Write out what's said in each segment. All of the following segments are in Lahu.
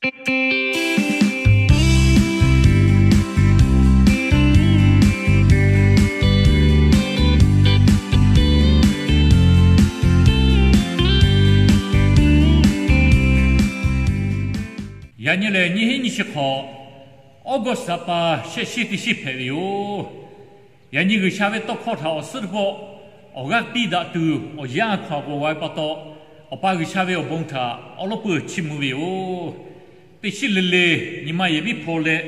Yaꞈ nyi lehˬ, nyiˇ hinˉ nyiˇ chi hk'awꞈ, Awˉgawˇsuhˍ pa shehˆ shiˉ teˇ shiˉ hpehꞈ ve yoˬ. Yaꞈ nyi G'uiˬsha ve tawˇ hkawˇ htaꞈ awˬ suhˉ teˇ pawˆ awˬ g'aˇ piˇ daꞈ tuˬ awˬ yanˇ hkanˍ k'awꞈ g'a ve pa taw, Awˬ pa G'uiˬsha ve awˬ bon htaꞈ awˉ lawˉ peuˬ chiˇ mvuh ve yoˬ. Teˇ shiˉ le le nyi ma yehˬ miˉ hpaw leh,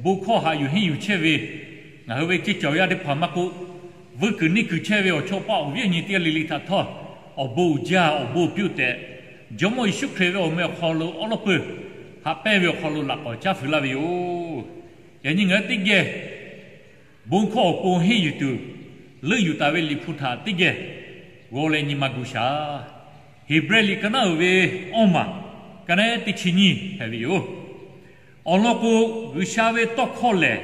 bon hkawˇ haꞈ yuˬ henˇ yuˬ chehˇ ve ngaˬ hui ve ceˇ cawˬ yaˇ teˇ hpaˍ maˇ k'oˆ, vuiˇ kuiˬ neˇ kuiˬ chehˇ ve awˬ chawˇ paˆ awˬ viˉ awˬ nyi teˇ g'aˇ le le htaꞈ htawˇ, awˬ bon uiˍ jaˇ, awˬ bon piˇ-oˆ tehꞈ, Jawˇmawˇ Yeˍsuˆ Hkriꞈ ve awˬ meh awˬ hk'aw lo awˉ lawˉ peuˬ haꞈ pehnˇ ve awˬ hk'aw lo laꞈ k'awꞈ caˉ fuiˍ laˇ ve yoˬ. Yaꞈ nyi ngaˬ hui teˇ geh bon hkawˇ awˬ pon henˇ yuˬ tuˬ, leuˆ yuˬ taˍ ve Liꞈ hpu htaꞈ teˇ geh g'aw leh nyi ma gu shaˍ. Heˍbrehˇ liꞈ ka naˉ uiˍ ve awˇ maˬ, ka naˉ teˇ chi nyiˇ hpehꞈ ve yoˬ. Awˬ lawn k'o, G'uiˬsha ve tawˇ hkawˇ lehˬ,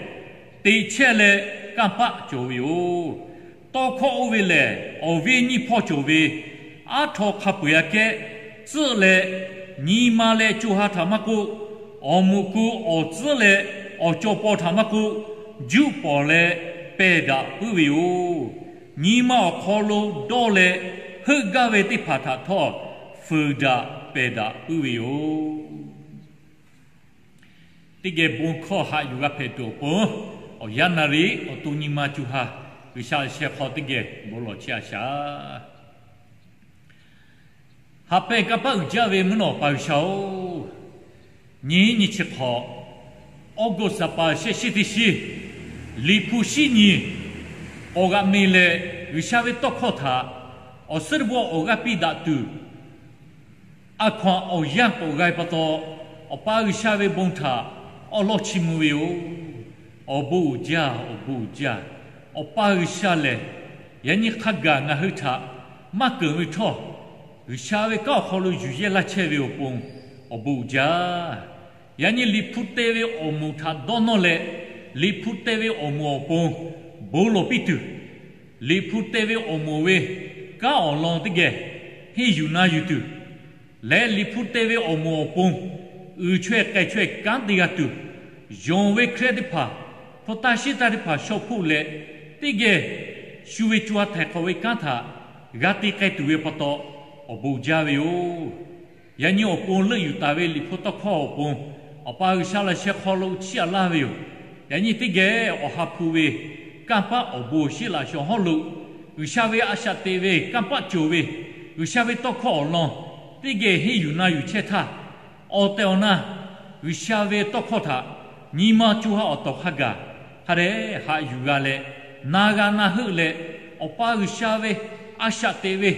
teꞈ chehˇ leh kanˇ paˆ cawˬ ve yoˬ. Tawˇ hkawˇ oˇ ve lehˬ, awˬ viˉ nyiˇ hpawˇ cawˬ ve, aˉ htaw hk'a peu-eˬ aꞈ kehˉ tcuhˆ leh, nyi ma leh co ha htaꞈ maˇ k'oˆ, awˬ moˍ ku awˬ tcuhˉ leh awˬ caw paw htaꞈ maˇ k'oˆ, juˆ pawˍ leh pehˬ daꞈ puiˉ ve yoˬ. Nyi ma awˬ hk'aw lo dawˇ leh heuˆ gaˇ ve teˇ hpaˍ htaꞈ htawˇ, fuiˍ daꞈ pehˬ daꞈ puiˉ ve yoˬ. Teˇ geh bon hkawˇ haꞈ yuˬ g'a hpehꞈ tuˬ awˬ pon, awˬ yanˇ naˍ riˍ awˬ to nyi ma co ha G'uiˬsha sheh hk'aw teˇ geh bon lawˬ chehˇ a shaˍ. Haꞈ pehnˇ kanˇ paˆ uiˍ jaˇ ve mvuhˇ naw Awˬ pa G'uiˬsha-oˬ, nyiˇ nyi chi hk'awꞈ, Awˉgawˇsuhˍ pa shehˆ shiˉ teˇ shiˉ, Liꞈ hpu shiˉ nyi k'awꞈ g'aꞈ meh leh, G'uiˬsha ve tawˇ hkawˇ htaꞈ awˬ suhˉ teˇ pawˆ awˬ g'aˇ piˇ daꞈ tuˬ, a hkaw-anˬ awˬ yanˇ k'awꞈ g'a ve pa taw, Awˬ pa G'uiˬsha ve bon htaꞈ awˉ lawˉ chiˇ mvuh ve yoˬ. Awˬ bon uiˍ jaˇ, awˬ bon uiˍ jaˇ. Awˬ pa G'uiˬsha lehˬ, yaꞈ nyi hk'a gaˬ ngaˬ hui htaꞈ maˇ keunˍ ve htawˇ, G'uiˬsha ve kanˉ awˬ hk'aw lo yuˬ yehˇ laˇ chehˇ ve awˬ pon awˬ bon uiˍ jaˇ. Yaꞈ nyi Liꞈ hpu te ve awˬ moˍ htaꞈ dawˇ nawˇ leh, Liꞈ hpu te ve awˬ moˍ awˬ pon bon lawˬ piˇ tuˬ, Liꞈ hpu te ve awˬ moˍ ve kanˉ awˬ lawn teˇ geh henˇ yuˬ na yuˬ tuˬ, leh Liꞈ hpu te ve awˬ moˍ awˬ pon uiˍ chaweh k'ai chaweh kanˉ te g'a tuˬ, yonˍ ve Hkriꞈ yaˇ teˇ hpaˍ, hpu taˇ shiˉ taˇ teˇ hpaˍ shaw hpoˆ leh, teˇ geh shu ve co ha htaiˍ hk'awꞈ ve kanˉ htaꞈ g'a te k'ai tuˬ ve pa taw, awˬ bon jaˇ ve yoˬ. Yaꞈ nyi awˬ pon leuˆ yuˬ taˍ ve Liꞈ hpu tawˇ hkawˇ awˬ pon, Awˬ pa G'uiˬsha laꞈ sheh hk'aw lo chiˇ aꞈ laˇ ve yoˬ. Yaꞈ nyi teˇ geh awˬ ha hpu ve kanˇ paˆ awˬ bon awˬ shiˉ laꞈ shawˍ hawˉ lo, G'uiˬsha ve a shaꞈ teꞈ ve kanˇ paˆ cawˬ ve, G'uiˬsha ve tawˇ hkawˇ awˬ lawn teˇ geh henˇ yuˬ na yuˬ chehˇ htaˇ, awˬ tehˬ awˬ na G'uiˬsha ve tawˇ hkawˇ htaꞈ nyi ma co ha awˬ tawˍ hk'a gaˬ hk'a dehꞈ haꞈ yuˬ g'a leh, na g'a na heuˆ leh, Awˬ pa G'uiˬsha ve a shaꞈ teꞈ ve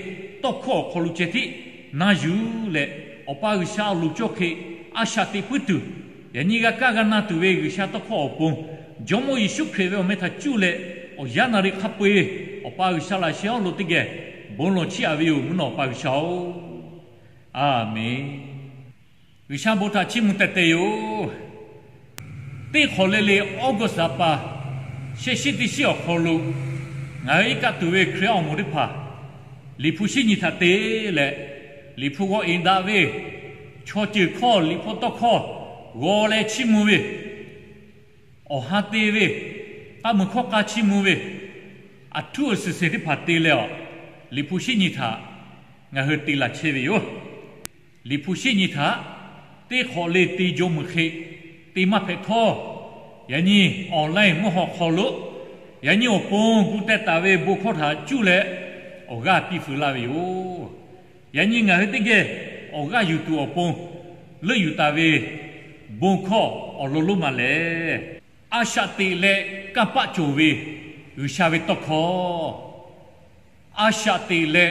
tawˇ hkawˇ awˬ hk'aw lo ceh tiˉ na yuˬ leh, Awˬ pa G'uiˬsha awˬ loˍ cawˇ hk'e a shaꞈ teꞈ puiˉ tuˬ, yaꞈ nyi g'a kaˇ g'a na tuˬ ve G'uiˬsha tawˇ hkawˇ awˬ pon, Jawˇmawˇ Yeˍsuˆ Hkriꞈ ve awˬ meh htaꞈ cuˇ leh, awˬ yanˇ naˍ riˍ hk'a peu-eˬ Awˬ pa G'uiˬsha laꞈ sheh awˉ lo teˇ geh bon lawˬ chiˇ aꞈ ve yoˬ, mvuhˇ naw Awˬ pa G'uiˬsha-oˬ. Aˬmenˍ. G'uiˬsha bon htaꞈ chiˇ mvuh teh teh yoˬ. Teˇ hk'awꞈ le le Awˉgawˇsuhˍ pa shehˆ shiˉ teˇ shiˉ awˬ hk'aw lo, ngaˬ hui iˉ kaˆ tuˬ ve Hkriꞈ yaˇ awˬ moˍ teˇ hpaˍ Liꞈ hpu shiˉ nyi htaꞈ te leh, Liꞈ hpu g'aw eˍ daꞈ ve, chaw ceuˬ hkawˇ Liꞈ hpu tawˇ hkawˇ g'aw leh chiˇ mvuh ve, awˬ ha te ve, k'aˇ mui hkawˇ k'aˇ chiˇ mvuh ve, aˬ htuˉ awˬ suhˍ suhˍ teˇ hpaˍ te leh a, Liꞈ hpu shiˉ nyi htaꞈ ngaˬ hui te laˬ chehˇ ve yoˬ. Liꞈ hpu shiˉ nyi htaꞈ teˇ hk'awꞈ le te jaw meuˬ hk'e te maˇ hpehꞈ htawˇ, yaꞈ nyi online mvuhˇ haw hk'aw lo, yaꞈ nyi awˬ pon gu teh taˍ ve bon hkawˇ htaꞈ cuˇ leh awˬ g'aˇ piˇ feu laˇ ve yoˬ. Yaꞈ nyi ngaˬ hui teˇ geh awˬ g'aˇ yuˬ tuˬ awˬ pon leuˆ yuˬ taˍ ve bon hkawˇ awˬ lawn lonˉ ma lehˬ, a shaꞈ teꞈ leh kanˇ paˆ cawˬ ve G'uiˬsha ve tawˇ hkawˇ, a shaꞈ teꞈ leh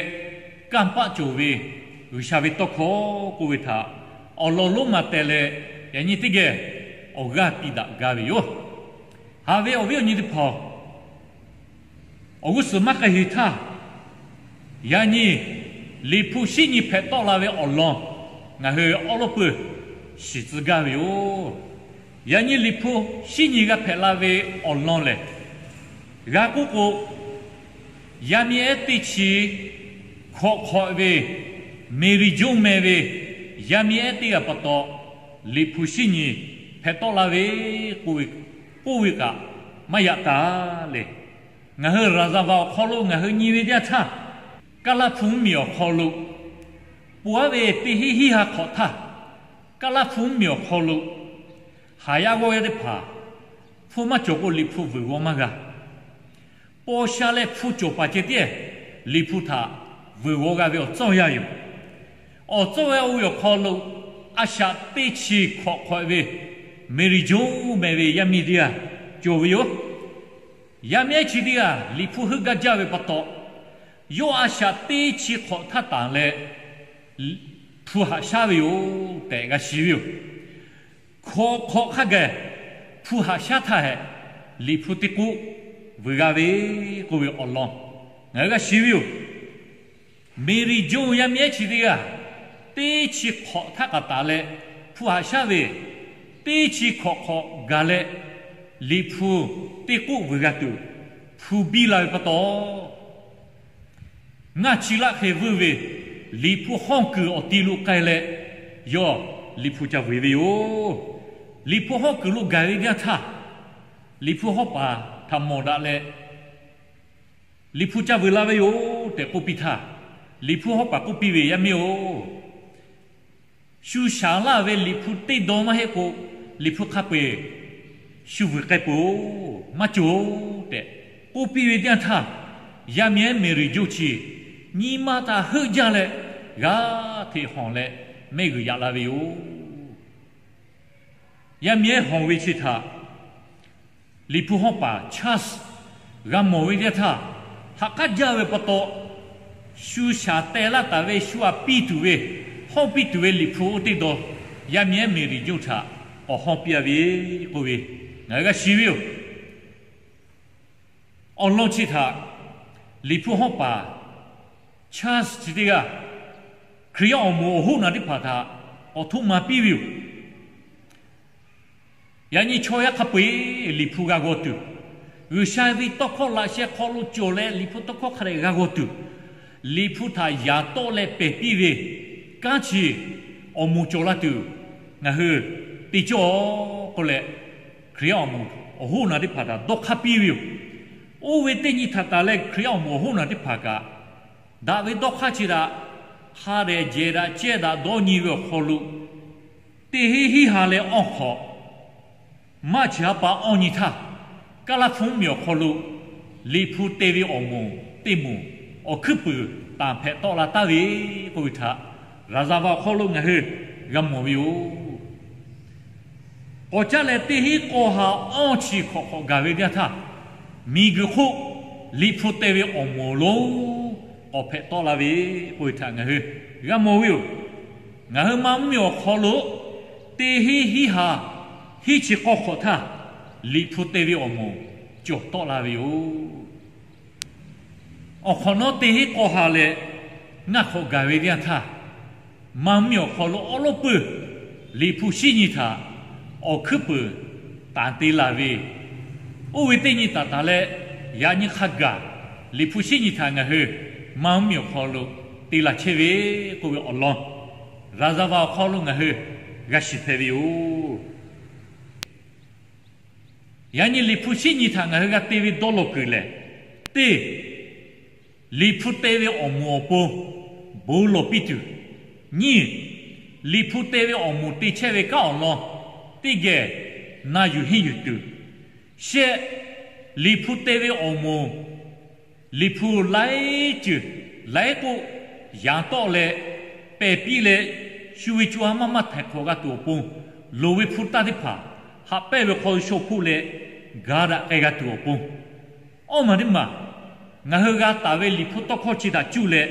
kanˇ paˆ cawˬ ve G'uiˬsha ve tawˇ hkawˇ k'oˆ ve htaꞈ awˬ lawn lonˉ ma teh leh, yaꞈ nyi teˇ geh awˬ g'aˇ piˇ daꞈ gaˇ ve yoˬ. Haꞈ ve awˬ viˉ awˬ nyi teˇ hpaˍ, awˬ g'uˇ suhˍ maˇ k'ai heˍ htaˇ, yaꞈ nyi Liꞈ hpu shiˉ nyi hpehꞈ tawˆ la ve awˬ lawn ngaˬ hui awˉ lawˉ peuˬ shiˍ tcuh gaˇ ve yoˬ. Yaꞈ nyi Liꞈ hpu shiˉ nyi g'a hpehꞈ la ve awˬ lawn lehˬ, g'a k'oˆ k'o, yaˇ miˇ ehˉ teˇ chi hkawꞈ hk'awꞈ ve Meˍriˍ Joˇ meh ve yaˇ miˇ ehˉ teˇ g'aˇ pa taw, Liꞈ hpu shinˉ nyi hpehꞈ tawˆ la ve k'oˆ ve kaꞈ maˇ yaꞈ taˍ le. Ngaˬ hui Raˍzaˍvaˍ awˬ hk'aw lo ngaˬ hui nyi ve teˇ yanˇ htaˇ, Kaˇlaˇhpu mvuhˇmiˬ awˬ hk'aw lo po aˉ ve teˇ hinˉ hinˉ ha hk'awꞈ htaˇ, Kaˇlaˇhpu mvuhˇmiˬ awˬ hk'aw lo haˍ yaˇ g'awˇ yaˇ teˇ hpaˍ hpu maˇ cawˬ k'o, Liꞈ hpu vuiˬ g'aw maˇ g'a. Paw sha leh hpu cawˬ paˍ ceh tiˉ Liꞈ hpu htaꞈ vuiˬ g'aw g'a ve awˬ tcuhˇ yaˇ yoˬ. Awˬ tcuhˇ yaˇ oˇ ve awˬ hk'aw lo a shaꞈ teˇ chi hkawꞈ hk'awꞈ ve Mary Jo meh ve yaˇ miˇ teˇ g'aˇ cawˬ ve yoˬ. Yaˇ miˇ ehˉ chi teˇ g'aˇ Liꞈ hpu heuˆ gaˇ jaˇ ve pa taw, yawˇ a shaꞈ teˇ chi hk'awꞈ htaˇ tanˬ leh hpu haꞈ shaˉ ve yoˬ tehꞈ g'a shiˍ ve yoˬ. Hkawꞈ hk'awꞈ hk'a gaˬ hpu haꞈ shaˉ htaˇ hehꞈ, Liꞈ hpu teˇ k'oˆ vuiˬ g'a ve k'oˆ ve awˬ lawn ngaˬ hui g'a shiˍ ve yoˬ. Mary Jo yaˇ miˇ ehˉ chi teˇ g'aˇ teˇ chi hk'awꞈ htaˇ k'aꞈ taˍ leh hpu haꞈ shaˉ ve, teˇ chi hkawꞈ hk'awꞈ gaˬ leh Liꞈ hpu teˇ k'oˆ vuiˬ g'a tuˬ hpu biˇ la ve pa taw, ngaˇ chi laˆ hk'e vuiˇ ve Liꞈ hpu hawˇ kuiˬ awˬ ti lo k'ai leh, yawˇ Liꞈ hpu ca vuiˬ ve yoˬ. Liꞈ hpu hawˇ kuiˬ lo gaˬ ve teˇ yanˇ htaˇ, Liꞈ hpu hawˇ paˍ htaꞈ mawˬ daꞈ leh, Liꞈ hpu ca vuiˬ la ve yoˬ tehꞈ k'oˆ piˇ htaˇ, Liꞈ hpu hawˇ paˍ k'oˆ piˇ ve, Yaˇ miˇ-oˬ, shu shaˍ laˇ ve Liꞈ hpu teˇ dawˇ maˇ heˆ k'o, Liꞈ hpu hk'a peu-eˬ shu vuiˬ k'ai peuˬ-oˬ, maˇ cawˬ tehꞈ k'oˆ piˇ ve teˇ yanˇ htaˇ, yaˇ miˇ ehˉ Mary Jo chi nyi ma htaꞈ heuˆ jaˇ leh, g'a hteꞈ hawˬ leh mehˆ g'uiˬ yaꞈ la ve yoˬ. Yaˇ miˇ ehˉ hawˬ ve chi htaꞈ Liꞈ hpu hawˇ paˍ Charles g'a mawˬ ve teˇ yanˇ htaˇ, haꞈ k'aˉ jaˇ ve pa taw, shu shaˍ teh laˇ taˍ ve shu aꞈ piˇ tuˬ ve, hawˇ piˇ tuˬ ve Liꞈ hpu oˇ teˇ dawˇ yaˇ miˇ ehˉ Mary Jo htaꞈ k'awꞈ hawˇ piˇ-a ve k'oˆ ve ngaˬ hui g'a shiˍ ve yoˬ. Awˬ lawn chi htaꞈ Liꞈ hpu hawˇ paˍ Charles chi teˇ g'aˇ Hkriꞈ yaˇ awˬ moˍ awˬ hoˉ naˬ teˇ hpaˍ htaꞈ k'awꞈ htoˆ ma piˇ ve yoˬ. Yaꞈ nyi chaw yaˇ hk'a peu-eˬ Liꞈ hpu g'a g'aw tuˬ, G'uiˬsha ve tawˇ hkawˇ laꞈ sheh hk'aw lo cawˬ leh Liꞈ hpu tawˇ hkawˇ hk'a dehꞈ g'a g'aw tuˬ, Liꞈ hpu htaꞈ yaꞈ tawˆ leh pehˬ piˇ ve kanˉ chi awˬ moˍ cawˬ la tuˬ, ngaˬ hui te cawˇ k'oˆ leh, Hkriꞈ yaˇ awˬ moˍ awˬ hoˉ naˬ teˇ hpaˍ htaꞈ dawˇ hk'aˇ piˇ ve yoˬ. Oˇ ve teˇ nyi htaꞈ taˍ leh Hkriꞈ yaˇ awˬ moˍ awˬ hoˉ naˬ teˇ hpaˍ kaꞈ, daꞈ ve dawˇ hk'aˇ chi htaꞈ hk'a dehꞈ jehˬ daꞈ cehˇ daꞈ dawˇ nyi ve awˬ hk'aw lo, teˇ hinˉ hinˉ ha leh awˇ hk'awꞈ maˇ chi ha pa awˇ nyi htaˇ, Kaˇlaˇhpu mvuhˇmiˬ awˬ hk'aw lo Liꞈ hpu te ve awˬ moˍ teˇ moˍ awˬ hkuiˉ puiˍ tanˬ hpehꞈ tawˆ la taˍ ve k'oˆ ve htaꞈ Raˍzaˍvaˍ awˬ hk'aw lo ngaˬ hui g'a mawˬ ve yoˬ. K'awꞈ caˉ leh teˇ hinˉ k'aw ha awˇ chi hk'awꞈ hk'awꞈ gaˬ ve teˇ yanˇ htaˇ, miˬguiˬ hk'oˆ Liꞈ hpu te ve awˬ moˍ lonˉ k'awꞈ hpehꞈ tawˆ la ve k'oˆ ve htaꞈ ngaˬ hui g'a mawˬ ve yoˬ. Ngaˬ hui Manˇ mvuhˇmiˬ awˬ hk'aw lo teˇ hinˉ hinˉ ha hinˉ chi k'awˇ hk'awꞈ htaˇ, Liꞈ hpu te ve awˬ moˍ cawˬ tawˆ la ve yoˬ. Awˬ hk'awꞈ nawˉ teˇ hinˉ k'aw ha leh ngaˇ hk'awꞈ gaˬ ve teˇ yanˇ htaˇ, Manˇ mvuhˇmiˬ awˬ hk'aw lo awˉ lawˉ peuˇ Liꞈ hpu shinˉ nyi htaꞈ awˬ hkuiˉ puiˍ tanˬ te laˬ ve, oˇ ve teˇ nyi taˍ taˍ leh, yaꞈ nyi hk'a gaˬ Liꞈ hpu shinˉ nyi htaꞈ ngaˬ hui Manˇ mvuhˇmiˬ awˬ hk'aw lo te laˬ chehˇ ve k'oˆ ve awˬ lawn, Raˍzaˍvaˍ awˬ hk'aw lo ngaˬ hui g'a shiˍ hpehꞈ ve yoˬ. Yaꞈ nyi Liꞈ hpu shinˉ nyi htaꞈ ngaˬ hui g'a te ve dawˇ law kuiˬ lehˬ, teˇ, Liꞈ hpu te ve awˬ moˍ awˬ pon bon lawˬ piˇ tuˬ, nyiˇ, Liꞈ hpu te ve awˬ moˍ te chehˇ ve kanˉ awˬ lawn teˇ geh na yuˬ henˇ yuˬ tuˬ, shehˆ, Liꞈ hpu te ve awˬ moˍ Liꞈ hpu laiˉ ceuˬ laiˉ k'oˆ yaꞈ tawˆ leh pehˬ piˇ leh, shu ve co ha maˇ maˇ htaiˍ hk'awꞈ g'a tuˬ awˬ pon, loˍ ve hpu taˇ teˇ hpaˍ haꞈ pehnˇ ve hk'aw shaw hpoˆ leh ga daꞈ k'ai g'a tuˬ awˬ pon, awˇ maˬ teˇ maˬ ngaˬ hui g'a taˍ ve Liꞈ hpu tawˇ hkawˇ chi htaꞈ cuˇ leh,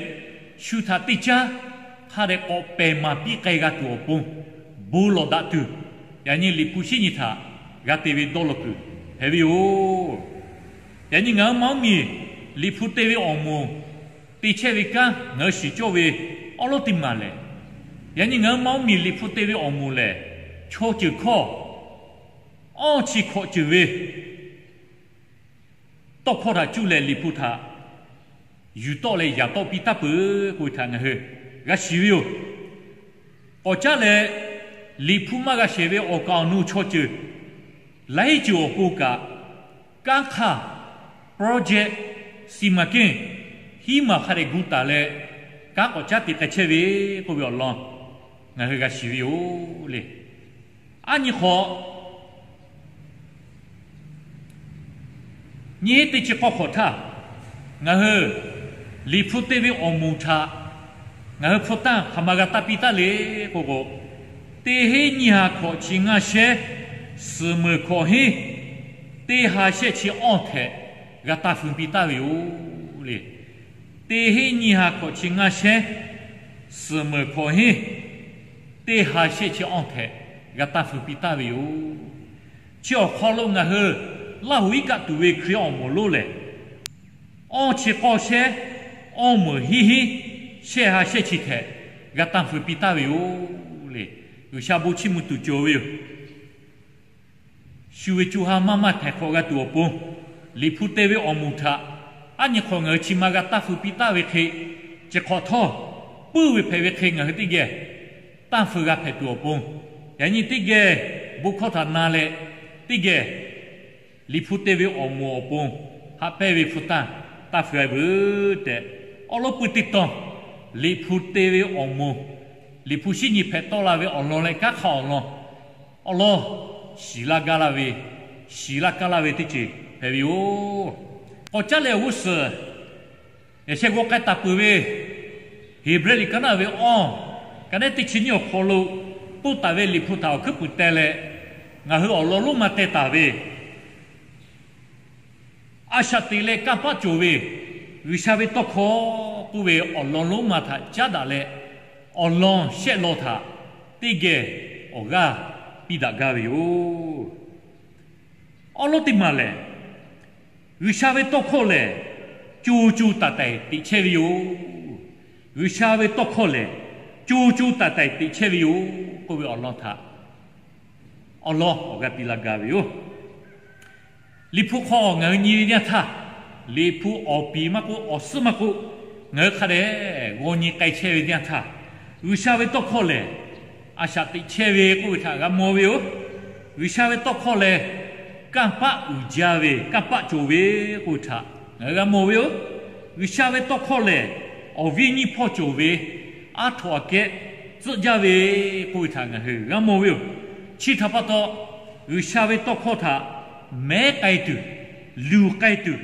shu htaꞈ teˇ caˉ hk'a dehꞈ k'awꞈ pehˬ maˍ piˇ k'ai g'a tuˬ awˬ pon, bon lawˬ daꞈ tuˬ, yaꞈ nyi Liꞈ hpu shinˉ nyi htaꞈ g'a te ve dawˇ law kuiˬ hpehꞈ ve yoˬ. Yaꞈ nyi ngaˬ hui Manˇ mvuhˇmiˬ Liꞈ hpu te ve awˬ moˍ te chehˇ ve kanˉ ngaˬ hui shiˍ cawˇ ve awˉ lawˉ teˇ maˬ lehˬ, yaꞈ nyi ngaˬ hui Manˇ mvuhˇmiˬ Liꞈ hpu te ve awˬ moˍ lehˬ, chaw ceuˬ hkawˇ awˇ chi hkawꞈ ceuˬ ve tawˇ hkawˇ htaꞈ cuˇ leh Liꞈ hpu htaꞈ yuˬ tawˆ leh yaꞈ tawˆ piˇ taˍ peuˬ k'oˆ ve htaꞈ ngaˬ hui g'a shiˍ ve yoˬ. K'awꞈ caˉ leh Liꞈ hpu maˇ g'a shehˍ ve awˬ kaˍ awˬ nu chaw ceuˬ laiˉ ceuˬ awˬ pon kaꞈ, kanˉ hk'aˇ, project, စီမံကိန်း hiˉ maˬ hk'a dehꞈ gu taˍ leh, kanˉ k'awꞈ caˉ te k'ai chehˇ ve k'oˆ ve awˬ lawn ngaˬ hui g'a shiˍ ve yoˬ le. Aˉ nyi hk'awꞈ, nyiˇ heˉ teˇ chi k'awˇ hk'awꞈ htaˇ, ngaˬ hui Liꞈ hpu te ve awˬ moˍ htaꞈ ngaˬ hui hpu tanˇ hk'aˬ ma g'a taˇ piˇ taˉ le k'oˆ k'o, teˇ heˉ nyiˇ ha hkawꞈ chi ngaˇ shehnˉ suhˍ meunˍ hkawꞈ henˉ teˇ ha shehˆ chi awˇ htehꞈ g'a taˇ feu piˇ taˉ ve yoˬ le. Teˇ heˉ nyiˇ ha hkawꞈ chi ngaˇ shehnˉ suhˍ meunˍ hkawꞈ henˉ teˇ ha shehˆ chi awˇ htehꞈ g'a taˇ feu piˇ taˉ ve yoˬ. Chi awˬ hk'aw lo ngaˬ hui Laˇ huˍ iˉ kaˆ tuˬ ve Hkriꞈ awˬ moˍ lonˉ lehˬ, awˇ chi k'awˇ shehnˉ awˇ meunˍ hiˉ henˉ shehˆ ha shehˆ chi htehꞈ g'a taˇ feu piˇ taˉ ve yoˬ le. G'uiˬsha bon chiˇ mvuh tuˬ cawˬ ve yoˬ. Shu ve co ha maˇ maˇ htaiˍ hk'awꞈ g'a tuˬ awˬ pon, Liꞈ hpu te ve awˬ moˍ htaꞈ aˉ nyi hk'awꞈ ngaˬ hui chi ma g'a taˇ feu piˇ taˉ ve hk'e, chi hk'awꞈ htawˇ puiˉ ve hpehꞈ ve hk'e ngaˬ hui teˇ geh tanˇ feu g'a hpehꞈ tuˬ awˬ pon, yaꞈ nyi teˇ geh bon hkawˇ htaꞈ na leh, teˇ geh Liꞈ hpu te ve awˬ moˍ awˬ pon haꞈ pehnˇ ve hpu tanˇ taˇ feu a veuˬ tehꞈ, awˉ lawˉ pui teˇ tawn Liꞈ hpu te ve awˬ moˍ, Liꞈ hpu shinˉ nyi hpehꞈ tawˆ la ve awˬ lawn leh kanˉ hk'aˇ awˬ lawn awˉ lawˉ shiˍ laˇ gaˇ laˇ ve, shiˍ laˇ kaˇ laˇ ve teˇ ceuˬ hpehꞈ ve yoˬ. K'awꞈ caˉ leh awˬ g'uˇ suhˍ, yaꞈ sheh g'aw k'ai taˍ peuˬ ve Heˍbrehˇ liꞈ ka naˆ ve awˇ, ka naˆ teˇ chi nyiˇ awˬ hk'aw lo toˇ taˍ ve Liꞈ hpu htaꞈ awˬ hkuiˉ puiˍ teh leh, ngaˬ hui awˬ lawn lonˉ ma teh taˍ ve a shaꞈ teꞈ leh kanˇ paˆ cawˬ ve G'uiˬsha ve tawˇ hkawˇ k'oˆ ve awˬ lawn lonˉ ma htaꞈ caˉ daꞈ leh, awˬ lawn shehˆ lawn htaꞈ teˇ geh awˬ g'aˇ piˇ daꞈ gaˇ ve yoˬ. Awˉ lawˉ teˇ maˬ lehˬ, G'uiˬsha ve tawˇ hkawˇ lehˬ, co co taiˍ taiˍ teꞈ chehˇ ve yoˬ. G'uiˬsha ve tawˇ hkawˇ lehˬ, co co taiˍ taiˍ teꞈ chehˇ ve yoˬ k'oˆ ve awˬ lawn htaꞈ awˉ lawˉ awˬ g'aˇ piˇ laˇ gaˇ ve yoˬ. Liꞈ hpu hk'aw ngaˬ hui nyi ve teˇ yanˇ htaˇ, Liꞈ hpu awˬ piˍ maˇ k'oˆ, awˬ suhˉ maˇ k'oˆ, ngaˬ hui hk'a dehꞈ g'aw nyi k'ai chehˇ ve teˇ yanˇ htaˇ, G'uiˬsha ve tawˇ hkawˇ lehˬ, a shaꞈ teꞈ chehˇ ve k'oˆ ve htaꞈ g'a mawˬ ve yoˬ. G'uiˬsha ve tawˇ hkawˇ lehˬ, kanˇ paˆ uiˍ jaˇ ve, kanˇ paˆ cawˬ ve k'oˆ ve htaꞈ ngaˬ hui g'a mawˬ ve yoˬ. G'uiˬsha ve tawˇ hkawˇ lehˬ, awˬ viˉ nyiˇ hpawˇ cawˬ ve, aˉ htoꞈ aꞈ kehˉ tcuhˆ jaˇ ve k'oˆ ve htaꞈ ngaˬ hui g'a mawˬ ve yoˬ. Chi htaꞈ pa taw, G'uiˬsha ve tawˇ hkawˇ htaꞈ mehˉ k'ai tuˬ, luˬ k'ai tuˬ,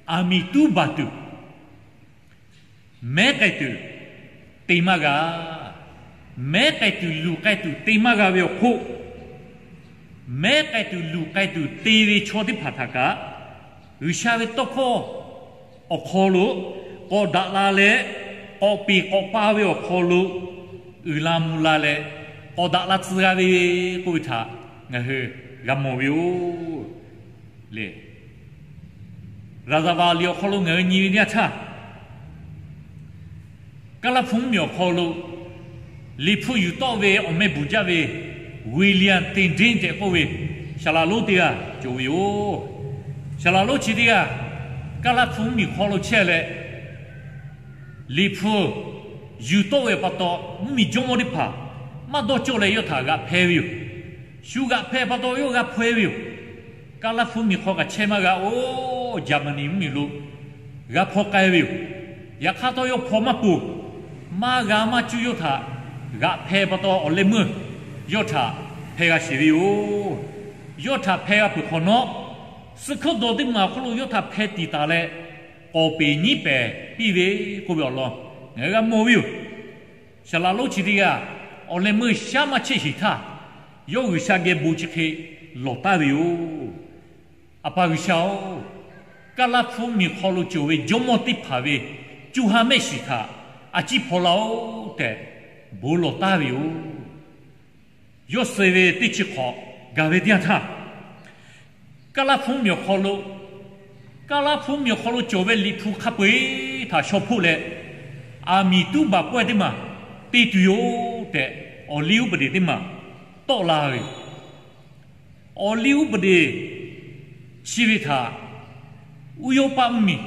aˬ miˍ tuˉ baˬ tuˬ, mehˉ k'ai tuˬ te maˇ g'a. Mehˉ k'ai tuˬ, luˬ k'ai tuˬ te maˇ g'a ve awˬ hk'oˆ, mehˉ k'ai tuˬ, luˬ k'ai tuˬ te ve chaw teˇ hpaˍ htaꞈ kaꞈ, G'uiˬsha ve tawˇ hkawˇ awˬ hk'aw lo k'awꞈ daꞈ la leh, k'awꞈ peˍ k'awꞈ pa ve awˬ hk'aw lo uiˍ la mvuh la leh, k'awꞈ daꞈ la tcuh g'a ve k'oˆ ve htaꞈ ngaˬ hui g'a mawˬ ve yoˬ le. Raˍzaˍvaˍ liꞈ awˬ hk'aw lo ngaˬ hui nyi ve teˇ yanˇ htaˇ, Kaˇlaˇ hpu mvuhˇmiˬ awˬ hk'aw lo Liꞈ hpu yuˬ tawˆ ve awˬ meh bvuhˬ jaˇ ve William Tyndale tehꞈ k'oˆ ve saˍlaˍ lonˉ teˇ g'aˇ cawˬ ve yoˬ. Saˍlaˍ lonˉ chi teˇ g'aˇ Kaˇlaˇ hpu mvuhˇmiˬ hk'aw lo chehˇ leh, Liꞈ hpu yuˬ tawˆ ve pa taw, mvuhˇmiˬ jawˇmawˇ teˇ hpaˍ maˇ dawˇ cawˇ leh yawˇ htaꞈ g'aꞈ hpehˇ ve yoˬ. Shu g'aꞈ hpehˇ pa taw yawˇ g'a hpaweh ve yoˬ. Kaˇlaˇ hpu mvuhˇmiˬ hk'aw kaꞈ chehˇ maˇ g'a, oˇ Jaˍmaˍniˆ mvuhˇmiˬ lo g'a hpaw k'ai ve yoˬ. Yaꞈ hk'aˇ htawˇ yawˇ hpaw maˇ peuˬ. Maˇ g'a maˇ cuˇ yawˇ htaꞈ g'aꞈ hpehˇ pa taw, awˬ leh meuˇ yawˇ htaꞈ hpehˇ g'a sheˍ ve yoˬ. Yawˇ htaꞈ hpehˇ g'a peuˬ hk'awꞈ nawˉ, suh hkuiˉ dawˬ teˇ maˬ awˬ hk'oˆ lo yawˇ htaꞈ hpehˇ tiˍ taˍ leh, k'awˍ peˍ nyiˉ pehˍ piˇ ve k'oˆ ve awˬ lawn ngaˬ hui g'a mawˬ ve yoˬ. Saˍlaˍ lonˉ chi teˇ g'aˇ awˬ leh meuˇ shaˉ maˇ chehˇ sheˍ htaˇ, yawˇ G'uiˬsha geh bon chi hk'e lawˬ taˍ ve yoˬ. A pa G'uiˬsha-oˬ, Kaˇlaˇ hpu mvuhˇmiˬ hk'aw lo cawˬ ve jawˇmawˇ teˇ hpaˍ ve co ha mehˆ shiˍ htaꞈ a ciˉ hpaw laˇ-oˆ tehꞈ bon lawˬ taˍ ve yoˬ. Yawˇ suh ve teˇ chi hk'awꞈ gaˬ ve teˇ yanˇ htaˇ, Kaˇlaˇ hpu mvuhˇmiˬ awˬ hk'aw lo, Kaˇlaˇ hpu mvuhˇmiˬ awˬ hk'aw lo cawˬ ve Liꞈ hpu hk'a peu-eˬ htaꞈ shaw hpoˆ leh, aˬ miˍ tuˉ baˬ pawehˇ teˇ maˬ te tuˬ yoˬ tehꞈ, awˬ liˇ uˉ peˍ deˍ teˇ maˬ tawˆ la ve yoˬ. Awˬ liˇ uˉ peˍ deˍ chi ve htaꞈ Uˇ Yawˇ paˆ mvuhˇmiˬ,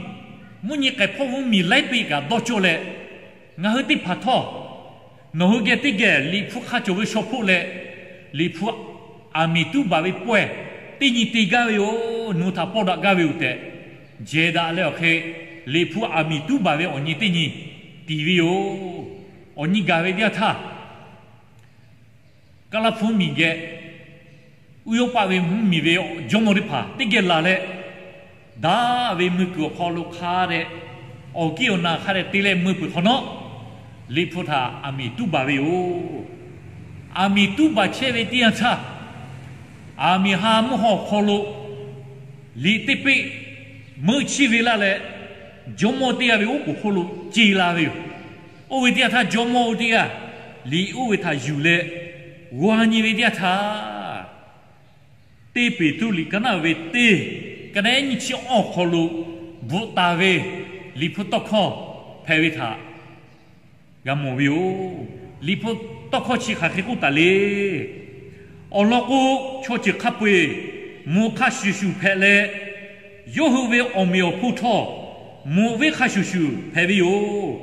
mvuhˇ nyi k'ai hpawˇ mvuhˇmiˬ laiˉ piˇ kaꞈ dawˇ cawˇ leh, ngaˬ hui teˇ hpaˍ htawˇ Nawˬ hui geh teˇ geh Liꞈ hpu hk'a cawˬ ve shaw hpoˆ leh, Liꞈ hpu aˬ miˍ tuˉ baˬ ve pawehˇ teˇ nyi te gaˇ ve yoˬ. Nawˬ hui htaꞈ pawˇ daꞈ gaˇ ve yoˬ tehꞈ, jehˬ daꞈ leh awˬ hk'e, Liꞈ hpu aˬ miˍ tuˉ baˬ ve awˬ nyi teˇ nyi tiˍ ve yoˬ. Awˬ nyi gaˬ ve teˇ yanˇ htaˇ, Kaˇlaˇ hpu miˬ geh uˉ yawˇ paˆ ve mvuhˇ miˬ ve jawˇmawˇ teˇ hpaˍ teˇ geh laˬ leh, daꞈ ve mui kuiˬ awˬ hk'aw lo hk'a dehꞈ, awˬ kiˇ awˬ na hk'a dehꞈ te leh mui peuˬ hk'awꞈ nawˉ, Liꞈ hpu htaꞈ aˬ miˍ tuˉ baˬ ve yoˬ. Aˬ miˍ tuˉ baˬ chehˇ ve teˇ yanˇ htaˇ, aˬ miˍ ha mvuhˇ haw awˬ hk'aw lo liꞈ teˇ peˆ meuˆ chiˇ ve laˇ leh, jawˇmawˇ teˇ g'aˇ ve oˉ k'oˍ hk'oˆ lo ce la ve yoˬ. Oˇ ve teˇ yanˇ htaˇ, jawˇmawˇ oˇ teˇ g'aˇ liꞈ oˇ ve htaꞈ yuˬ leh g'aw nyi ve teˇ yanˇ htaˇ, teˇ Peˍtruˆ liꞈ ka naˆ ve teˇ, ka naˆ nyiˇ chi awˇ awˬ hk'aw lo bvuhꞈ taˍ ve Liꞈ hpu tawˇ hkawˇ hpehꞈ ve htaꞈ g'a mawˬ ve yoˬ. Liꞈ hpu tawˇ hkawˇ chi hk'aˬ hk'e k'oˆ taˍ le. Awˬ lawn k'o, chaw ceuˬ hk'a peu-eˬ moꞈ hk'a shuˍ shuˍ hpehꞈ leh, yawˇ hui ve awˬ meꞈ awˬ hponˇ htawˇ, moꞈ venˇ hk'a shuˍ shuˍ hpehꞈ ve yoˬ.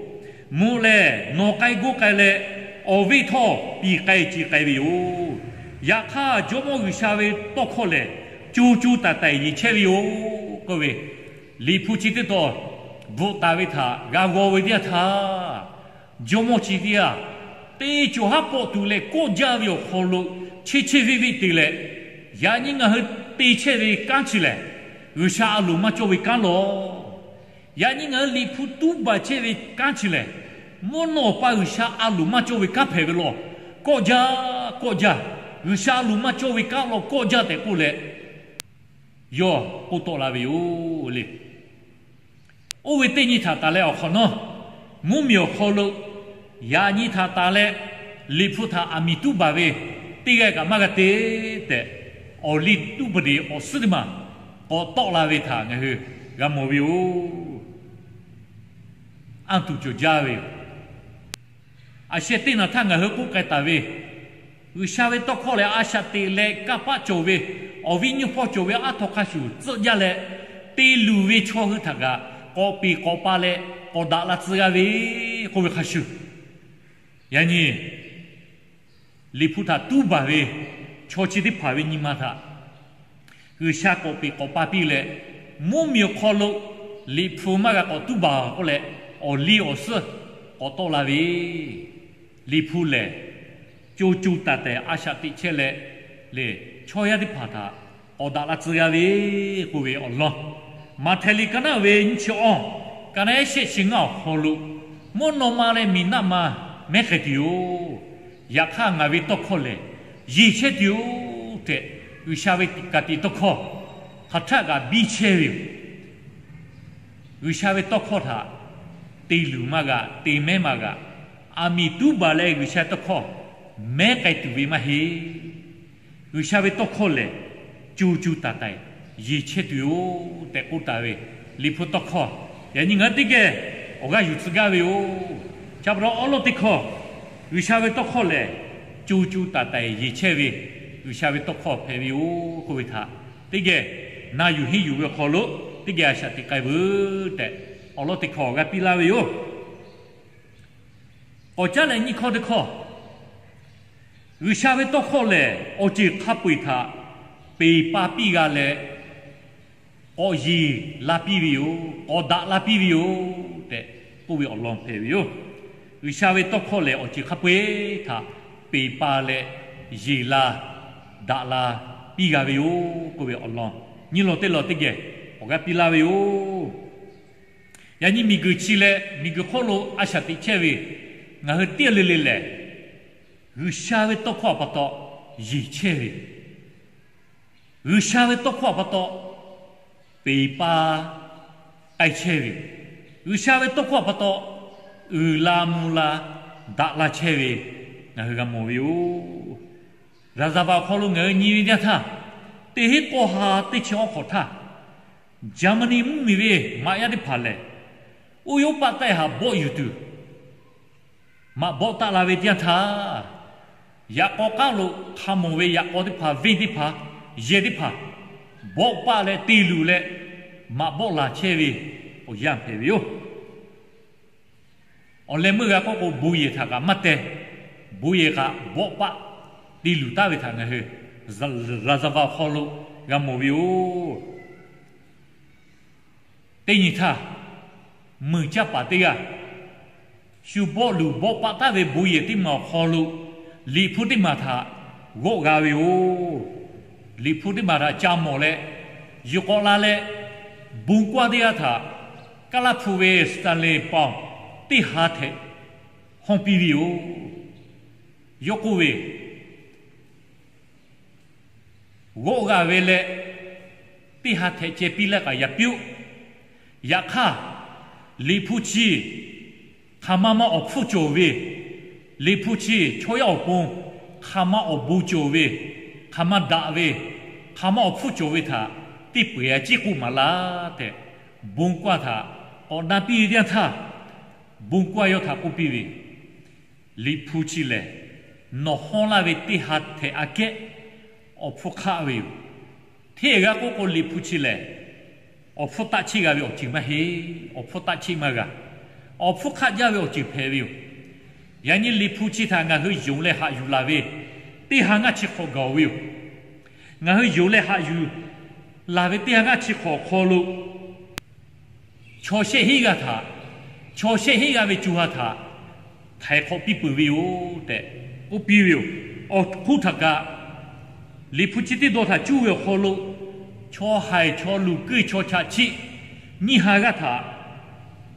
Moꞈ lehˬ, nawˬ k'ai g'awˇ k'ai leh, awˬ venˇ htawˇ piˍ k'ai ce k'ai ve yoˬ. Yaꞈ hk'aˇ, Jawˇmawˇ G'uiˬsha ve tawˇ hkawˇ lehˬ, co co taiˍ taiˍ yeˬ chehˇ ve yoˬ k'oˆ ve, Liꞈ hpu chi teˇ tawn bvuhꞈ taˍ ve htaꞈ g'a g'aw ve teˇ yanˇ htaˇ, jawˇmawˇ chi teˇ g'aˇ teˇ cawˬ haˉ pawˆ tuˬ leh kawˆ jaˇ ve awˬ hk'aw lo, cheˇ cheˇ veˆ veˆ te leh, yaꞈ nyi ngaˬ hui te chehˇ ve kanˉ chi lehˬ, G'uiˬsha a loˍ maˇ cawˇ ve kanˉ lawˬ. Yaꞈ nyi ngaˬ hui Liꞈ hpu tuˉ baˬ chehˇ ve kanˉ chi lehˬ, mvuhˇ naw pa G'uiˬsha a loˍ maˇ cawˇ ve kanˉ hpehꞈ ve lawˬ. Kawˆ jaˇ, kawˆ jaˇ. G'uiˬsha a loˍ maˇ cawˇ ve kanˉ lawˬ kawˆ jaˇ tehꞈ k'oˆ leh, yawˇ k'oˆ tawˆ la ve yoˬ le. Oˇ ve teˇ nyi htaꞈ taˍ leh awˬ hk'awꞈ nawˉ, mvuhˇ miˬ awˬ hk'aw lo yaꞈ nyi htaꞈ taˍ leh, Liꞈ hpu htaꞈ aˬ miˍ tuˉ baˬ ve teˇ g'aˇ kaꞈ maˇ g'a te tehꞈ, awˬ liˇ tuˉ peuˬ de awˬ suhˉ teˇ maˬ k'awꞈ tawˆ la ve htaꞈ ngaˬ hui g'a mawˬ ve yoˬ. Anˇ tuˬ cawˬ jaˇ ve yoˬ. A sheh teˇ naˬ htaˇ ngaˬ hui k'oˆ k'ai taˍ ve, G'uiˬsha ve tawˇ hkawˇ lehˬ, a shaꞈ teꞈ leh kanˇ paˆ cawˬ ve, awˬ viˉ nyiˇ hpawˇ cawˬ ve aˉ htaw hk'a shuˍ tcuhˆ jaˇ leh, te luˬ ve chaw hui htaꞈ kaꞈ k'awꞈ peˍ k'awꞈ pa leh k'awꞈ daꞈ la tcuh g'a ve k'oˆ ve hk'a shuˍ, yaꞈ nyi Liꞈ hpu htaꞈ tuˉ baˬ ve chaw chi teˇ hpaˍ ve nyi ma htaꞈ G'uiˬsha k'awꞈ peˍ k'awꞈ pa piˇ leh, mvuhˇ miˬ awˬ hk'aw lo Liꞈ hpu maˇ g'a k'awꞈ tuˉ baˬ k'oˆ leh, awˬ liˇ awˬ suhˉ k'awꞈ tawˆ la ve, Liꞈ hpu lehˬ, co co taiˍ taiˍ a shaꞈ teꞈ chehˇ leh, lehˬ chaw yaˇ teˇ hpaˍ htaꞈ k'awꞈ daꞈ la tcuh g'a ve k'oˆ ve awˬ lawn, Maꞈhtehˍ liꞈ ka naˆ ve nyiˇ chi awˇ, ka naˆ shehˆ chi ngaˇ awˬ hk'aw lo, mvuhˇ naw ma leh miˬ naˆ ma mehˉ k'ai tuˬ yoˬ. Yaꞈ hk'aˇ, ngaˬ ve tawˇ hkawˇ lehˬ, yeˬ chehˇ tuˬ yoˬ tehꞈ, G'uiˬsha ve ka tiꞈ tawˇ hkawˇ hk'aˬ htaˆ kaꞈ biˇ chehˇ ve yoˬ. G'uiˬsha ve tawˇ hkawˇ htaꞈ te luˬ maˇ g'a, te mehˉ maˇ g'a. Aˬ miˍ tuˉ baˬ leh G'uiˬsha tawˇ hkawˇ mehˉ k'ai tuˬ ve maˇ heˆ. G'uiˬsha ve tawˇ hkawˇ lehˬ, co co taiˍ taiˍ yeˬ chehˇ tuˬ yoˬ tehꞈ k'oˆ taˍ ve Liꞈ hpu tawˇ hkawˇ, yaꞈ nyi ngaˬ hui teˇ geh awˬ g'aˇ yuˬ tcuh gaˇ ve yoˬ. Chi pa taw awˉ lawˉ teˇ hkawˇ, G'uiˬsha ve tawˇ hkawˇ lehˬ, co co taiˍ taiˍ yeˬ chehˇ ve G'uiˬsha ve tawˇ hkawˇ hpehꞈ ve yoˬ k'oˆ ve htaꞈ teˇ geh na yuˬ henˇ yuˬ ve awˬ hk'aw lo teˇ geh a shaꞈ teꞈ k'ai veuˬ tehꞈ, awˬ lawn teˇ hkawˇ awˬ g'aˇ piˇ laˇ ve yoˬ. K'awꞈ caˉ leh nyiˇ hkawˇ teˇ hkawˇ, G'uiˬsha ve tawˇ hkawˇ lehˬ, awˬ ceuˬ hk'a peu-eˬ htaꞈ peˍ pa piˇ g'a leh, k'awꞈ yeˬ la piˇ ve yoˬ, k'awꞈ daꞈ la piˇ ve yoˬ tehꞈ k'oˆ ve awˬ lawn hpehꞈ ve yoˬ. G'uiˬsha ve tawˇ hkawˇ lehˬ, awˬ ceuˬ hk'a peu-eˬ htaꞈ peˍ pa leh yeˬ la daꞈ la piˇ g'a ve yoˬ k'oˆ ve awˬ lawn, nyiˇ lawn teˇ lawn teˇ geh awˬ g'aˇ piˇ laˇ ve yoˬ. Yaꞈ nyi miˬguiˬ chi leh miˬguiˬ hk'oˆ lo a shaꞈ teꞈ chehˇ ve ngaˬ hui teˇ g'aˇ le le lehˬ, G'uiˬsha ve tawˇ hkawˇ pa taw yeˬ chehˇ ve, G'uiˬsha ve tawˇ hkawˇ pa taw peˍ pa k'ai chehˇ ve, G'uiˬsha ve tawˇ hkawˇ pa taw uiˍ la mvuh la daꞈ la chehˇ ve ngaˬ hui g'a mawˬ ve yoˬ. Raˍzaˍvaˍ awˬ hk'aw lo ngaˬ hui nyi ve teˇ yanˇ htaˇ, teˇ hinˉ k'awˇ ha teˇ chi awˉ hk'awꞈ htaˇ, Jaˍmaˍniˆ mvuhˇmiˬ ve maꞈ yaˇ teˇ hpaˍ lehˬ, oˇ yawˇ paˆ taˆ haꞈ bawˆ yuˬ tuˬ maꞈ bawˆ taˆ la ve teˇ yanˇ htaˇ, yaꞈ k'aw k'aˉ lo hk'a mawˬ ve yaꞈ k'aw teˇ hpaˍ, venˇ teˇ hpaˍ, yehˬ teˇ hpaˍ bawˆ paˆ leh te luˬ leh maꞈ bawˆ laˬ chehˇ ve awˬ yanˇ hpehꞈ ve yoˬ. Awˬ leh meuˇ g'a k'oˆ k'o, bon yehˬ htaꞈ kaꞈ maˇ teh. bon yehˬ kaꞈ bawˆ paˆ te luˬ taˍ ve htaꞈ ngaˬ hui Razava awˬ hk'aw lo g'a mawˬ ve yoˬ. Teˇ nyi htaˇ, meuˬ caˇ paˍ teˇ g'aˇ shu bawˆ luˬ bawˆ paˆ taˍ ve bon yehˬ teˇ maˬ awˬ hk'aw lo liꞈ hpu teˇ maˬ htaꞈ g'awˆ g'a ve yoˬ. Liꞈ hpu teˇ maˬ htaꞈ ca mawˬ leh, yuˬ k'awꞈ la leh, bon kaˇ teˇ g'aˇ htaꞈ Kaˇlaˇ hpu ve Stanley Pound teˇ ha htehꞈ hawˇ piˇ ve yoˬ. Yawˇ k'oˆ ve, g'awˆ g'a ve leh, teˇ ha htehꞈ ceh piˇ laˇ kaꞈ yaꞈ piˇ-oˆ. Yaꞈ hk'aˇ, liꞈ hpu chi hk'aˬ ma ma awˬ hpfuhˇ cawˬ ve, liꞈ hpu chi chaw yaˇ awˬ pon hk'aˬ ma awˬ bon cawˬ ve, hk'aˬ ma daꞈ ve, hk'aˬ ma awˬ hpfuhˇ cawˬ ve htaꞈ teˇ peu-eˬ a ciˉ k'oˆ maˍ laˇ tehꞈ, bon kaˇ htaꞈ k'awꞈ na piˇ ve teˇ yanˇ htaˇ, bon kaˇ yawˇ htaꞈ k'oˆ piˇ ve, liꞈ hpu chi lehˬ, nawˬ hawˇ laˇ ve teˇ ha htehꞈ aꞈ kehˉ awˬ hpfuhˇ hk'aˆ ve yoˬ. Hteˇ g'aˇ k'oˆ k'o, liꞈ hpu chi lehˬ, awˬ hpfuhˇ taˆ cheˆ g'a ve awˬ ceuˬ maˇ heˆ. Awˬ hpfuhˇ taˆ cheˆ maˇ g'a. Awˬ hpfuhˇ hk'aˆ jaˇ ve awˬ ceuˬ hpehꞈ ve yoˬ. Yaꞈ nyi liꞈ hpu chi htaꞈ ngaˬ hui yonˍ leh haꞈ yuˬ laˬ ve teˇ ha ngaˇ chi hk'awꞈ gaˬ-oˬ ve yoˬ. Ngaˬ hui yonˍ leh haꞈ yuˬ laˬ ve teˇ ha ngaˇ chi hk'awꞈ awˬ hk'aw lo, chaw shehˆ heˆ g'aˇ htaꞈ, chaw shehˆ heˆ g'aˇ ve co ha htaꞈ htaiˍ hk'awꞈ piˇ peuˬ ve yoˬ tehꞈ k'oˆ piˇ ve yoˬ. Awˬ hk'oˆ htaꞈ kaꞈ, liꞈ hpu chi teˇ dawˇ htaꞈ cuˇ ve awˬ hk'aw lo, chaw haiˬ chaw luˬ keuˆ chaw chaꞈ chiˆ nyiˇ ha g'aˇ htaꞈ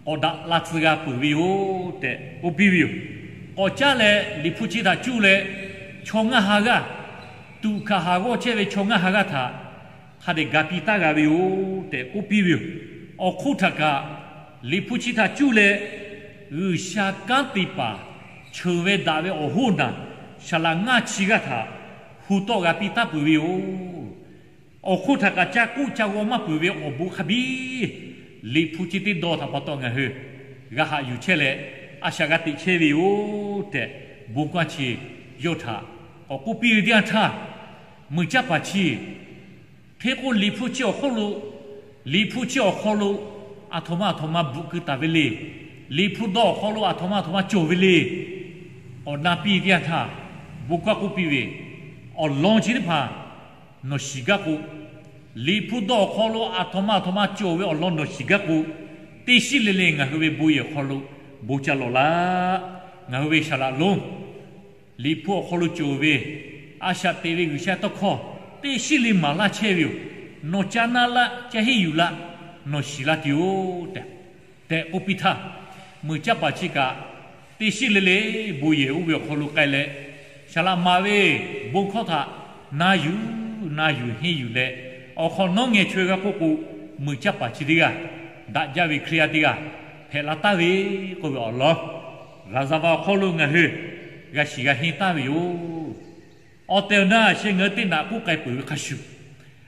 k'awꞈ daꞈ la tcuh g'a peuˬ ve yoˬ tehꞈ k'oˆ piˇ ve yoˬ. K'awꞈ caˉ leh liꞈ hpu chi htaꞈ cuˇ leh, chaw ngaˇ ha g'aˇ, tuꞈ hkanˍ haˍ g'awˇ chehˇ ve chaw ngaˇ ha g'aˇ htaꞈ hk'a dehꞈ ga piˇ taˉ g'a ve yoˬ tehꞈ k'oˆ piˇ ve yoˬ. Awˬ hk'oˆ htaꞈ kaꞈ, liꞈ hpu chi htaꞈ cuˇ leh, G'uiˬsha kanˉ te paˍ cheuˬ ve daꞈ ve awˬ hoˉ naˬ, saˍ laꞈ ngaˇ chi g'aˇ htaꞈ hu tawˆ g'a piˇ taˉ peuˬ ve yoˬ. Awˬ hk'oˆ htaꞈ kaꞈ ca k'oˆ ca g'aw maˇ peuˬ ve awˬ bon hk'a biˇ, liꞈ hpu chi teˇ dawˇ htaꞈ pa taw ngaˬ hui g'a haꞈ yuˬ chehˇ leh, a shaꞈ g'a teꞈ chehˇ ve yoˬ tehꞈ, bon kaˇ chi yawˇ htaꞈ k'awꞈ k'oˆ piˇ ve teˇ yanˇ htaˇ, meuˬ caˇ paˍ chi Hk'e k'o, liꞈ hpu chi awˬ hk'oˆ lo, liꞈ hpu chi awˬ hk'aw lo aˬ htoꞈ ma aˬ htoꞈ ma bvuhꞈ keu taˍ ve le. Liꞈ hpu dawˇ awˬ hk'aw lo aˬ htoꞈ ma aˬ htoꞈ ma cawˬ ve le. K'awꞈ na piˇ ve teˇ yanˇ htaˇ, bon kaˇ k'oˆ piˇ ve, awˬ lawn chi teˇ hpaˍ nawˬ shiˍ gaˇ k'o, liꞈ hpu dawˇ awˬ hk'aw lo aˬ htoꞈ ma aˬ htoꞈ ma cawˬ ve awˬ lawn nawˬ shiˍ gaˇ k'o, teˇ shiˉ le le ngaˬ hui ve bon yehˬ awˬ hk'aw lo bon ca lawˬ laˇ. Ngaˬ hui ve saˍ laꞈ lonˉ liꞈ hpu awˬ hk'aw lo cawˬ ve a shaꞈ teꞈ ve G'uiˬsha tawˇ hkawˇ teˇ shiˉ le maˍ laˇ chehˇ ve yoˬ. Nawˬ ca na laˇ, ca henˇ yuˬ laˇ, nawˬ shiˍ laˇ tuˬ yoˬ tehꞈ, tehꞈ k'oˆ piˇ htaˇ, meuˬ caˇ paˍ chi kaꞈ teˇ shiˉ le le bon yehˬ oˇ ve awˬ hk'aw lo k'ai leh, saˍ laꞈ maˍ ve bon hkawˇ htaꞈ na yuˬ, na yuˬ henˇ yuˬ leh, awˬ hk'awꞈ nawˉ ngeh chaweh g'a k'oˆ k'o, meuˬ caˇ paˍ chi teˇ g'aˇ, daꞈ jaˇ ve Hkriꞈ yaˇ teˇ g'aˇ hpehꞈ la taˍ ve k'oˆ ve awˬ lawn, Razava awˬ hk'aw lo ngaˬ hui g'a shiˍ g'a henˇ taˍ ve yoˬ. Awˬ tehˬ awˬ na sheh ngaˬ hui teˇ naꞈ k'oˆ k'ai peuˬ ve hk'a shuˍ,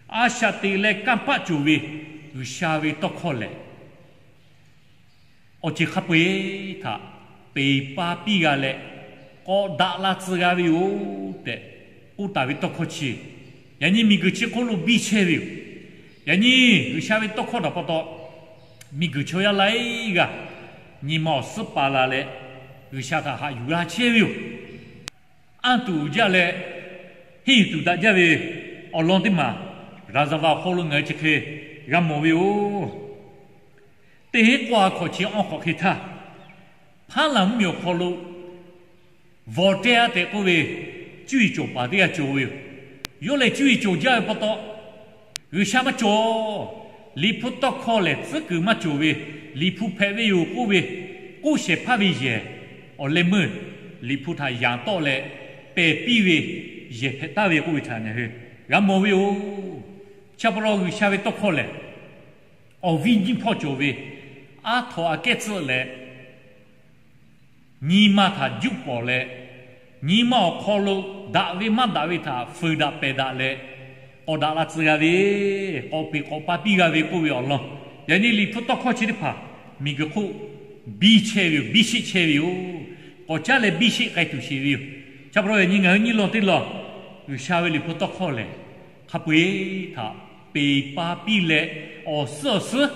a shaꞈ teꞈ leh kanˇ paˆ cawˬ ve G'uiˬsha ve tawˇ hkawˇ lehˬ, awˬ ceuˬ hk'a peu-eˬ htaꞈ peˬ pa piˇ g'a leh, k'awꞈ daꞈ la tcuh g'a ve yoˬ tehꞈ k'oˆ taˍ ve tawˇ hkawˇ chi, yaꞈ nyi miˬguiˬ chi hk'oˆ lo biˇ chehˇ ve yoˬ. Yaꞈ nyi G'uiˬsha ve tawˇ hkawˇ htaꞈ pa taw, miˬguiˬ chaw yaˇ laiˉ g'aˇ nyi ma awˬ suhˉ paˍ la leh, G'uiˬsha htaꞈ haꞈ yuˬ g'a chehˇ ve yoˬ. Anˇ tuˬ jaˇ leh, henˇ yuˬ tuˬ daꞈ jaˇ ve awˬ lawn teˇ maˬ Razava awˬ hk'aw lo ngaˬ hui chi hk'e g'a mawˬ ve yoˬ. Teˇ hinˉ k'awˇ a hkawꞈ chi awˇ hk'awꞈ hk'e htaˇ, Hpaˉ laˬ mvuhˇmiˬ awˬ hk'aw lo Voltaire tehꞈ k'oˆ ve cuˇ yiˍ cawˬ paˍ teˇ g'aˇ cawˬ ve yoˬ. Yawˇ lehˬ cuˇ yiˍ cawˬ jaˇ ve pa taw, G'uiˬsha maˇ cawˬ. Liꞈ hpu tawˇ hkawˇ lehˬ tcuhˉ kuiˬ maˇ cawˬ ve, liꞈ hpu hpehꞈ ve yoˬ k'oˆ ve, k'oˆ shehˍ hpaˇ ve yehˬ awˬ leh meuˇ liꞈ hpu htaꞈ yanˍ tawˆ leh pehˬ piˇ ve yehˬ hpehꞈ taˍ ve k'oˆ ve htaꞈ ngaˬ hui g'a mawˬ ve yoˬ. Chi pa taw G'uiˬsha ve tawˇ hkawˇ lehˬ, awˬ viˉ nyiˇ hpawˇ cawˬ ve, aˉ htaw aꞈ kehˉ tcuhˆ leh, nyi ma htaꞈ juˆ pawˍ leh, nyi ma awˬ hk'aw lo daꞈ ve maˇ daꞈ ve htaꞈ fuiˍ daꞈ pehˬ daꞈ leh, k'awꞈ daꞈ la tcuh g'a ve, k'awꞈ peꞈ k'awꞈ pa piˇ g'a ve k'oˆ ve awˬ lawn, yaꞈ nyi liꞈ hpu tawˇ hkawˇ chi teˇ hpaˍ miˬguiˬ hk'oˆ biˇ chehˇ ve yoˬ, biˇ sheˆ chehˇ ve yoˬ. K'awꞈ caˉ leh biˇ sheˆ k'ai tuˬ sheˍ ve yoˬ. Chi pa taw yaꞈ nyi ngaˬ hui nyiˇ lawn teˇ lawn G'uiˬsha ve liꞈ hpu tawˇ hkawˇ lehˬ, hk'a peu-eˬ htaꞈ peˬ pa piˇ leh, awˬ suhˉ awˬ suhˉ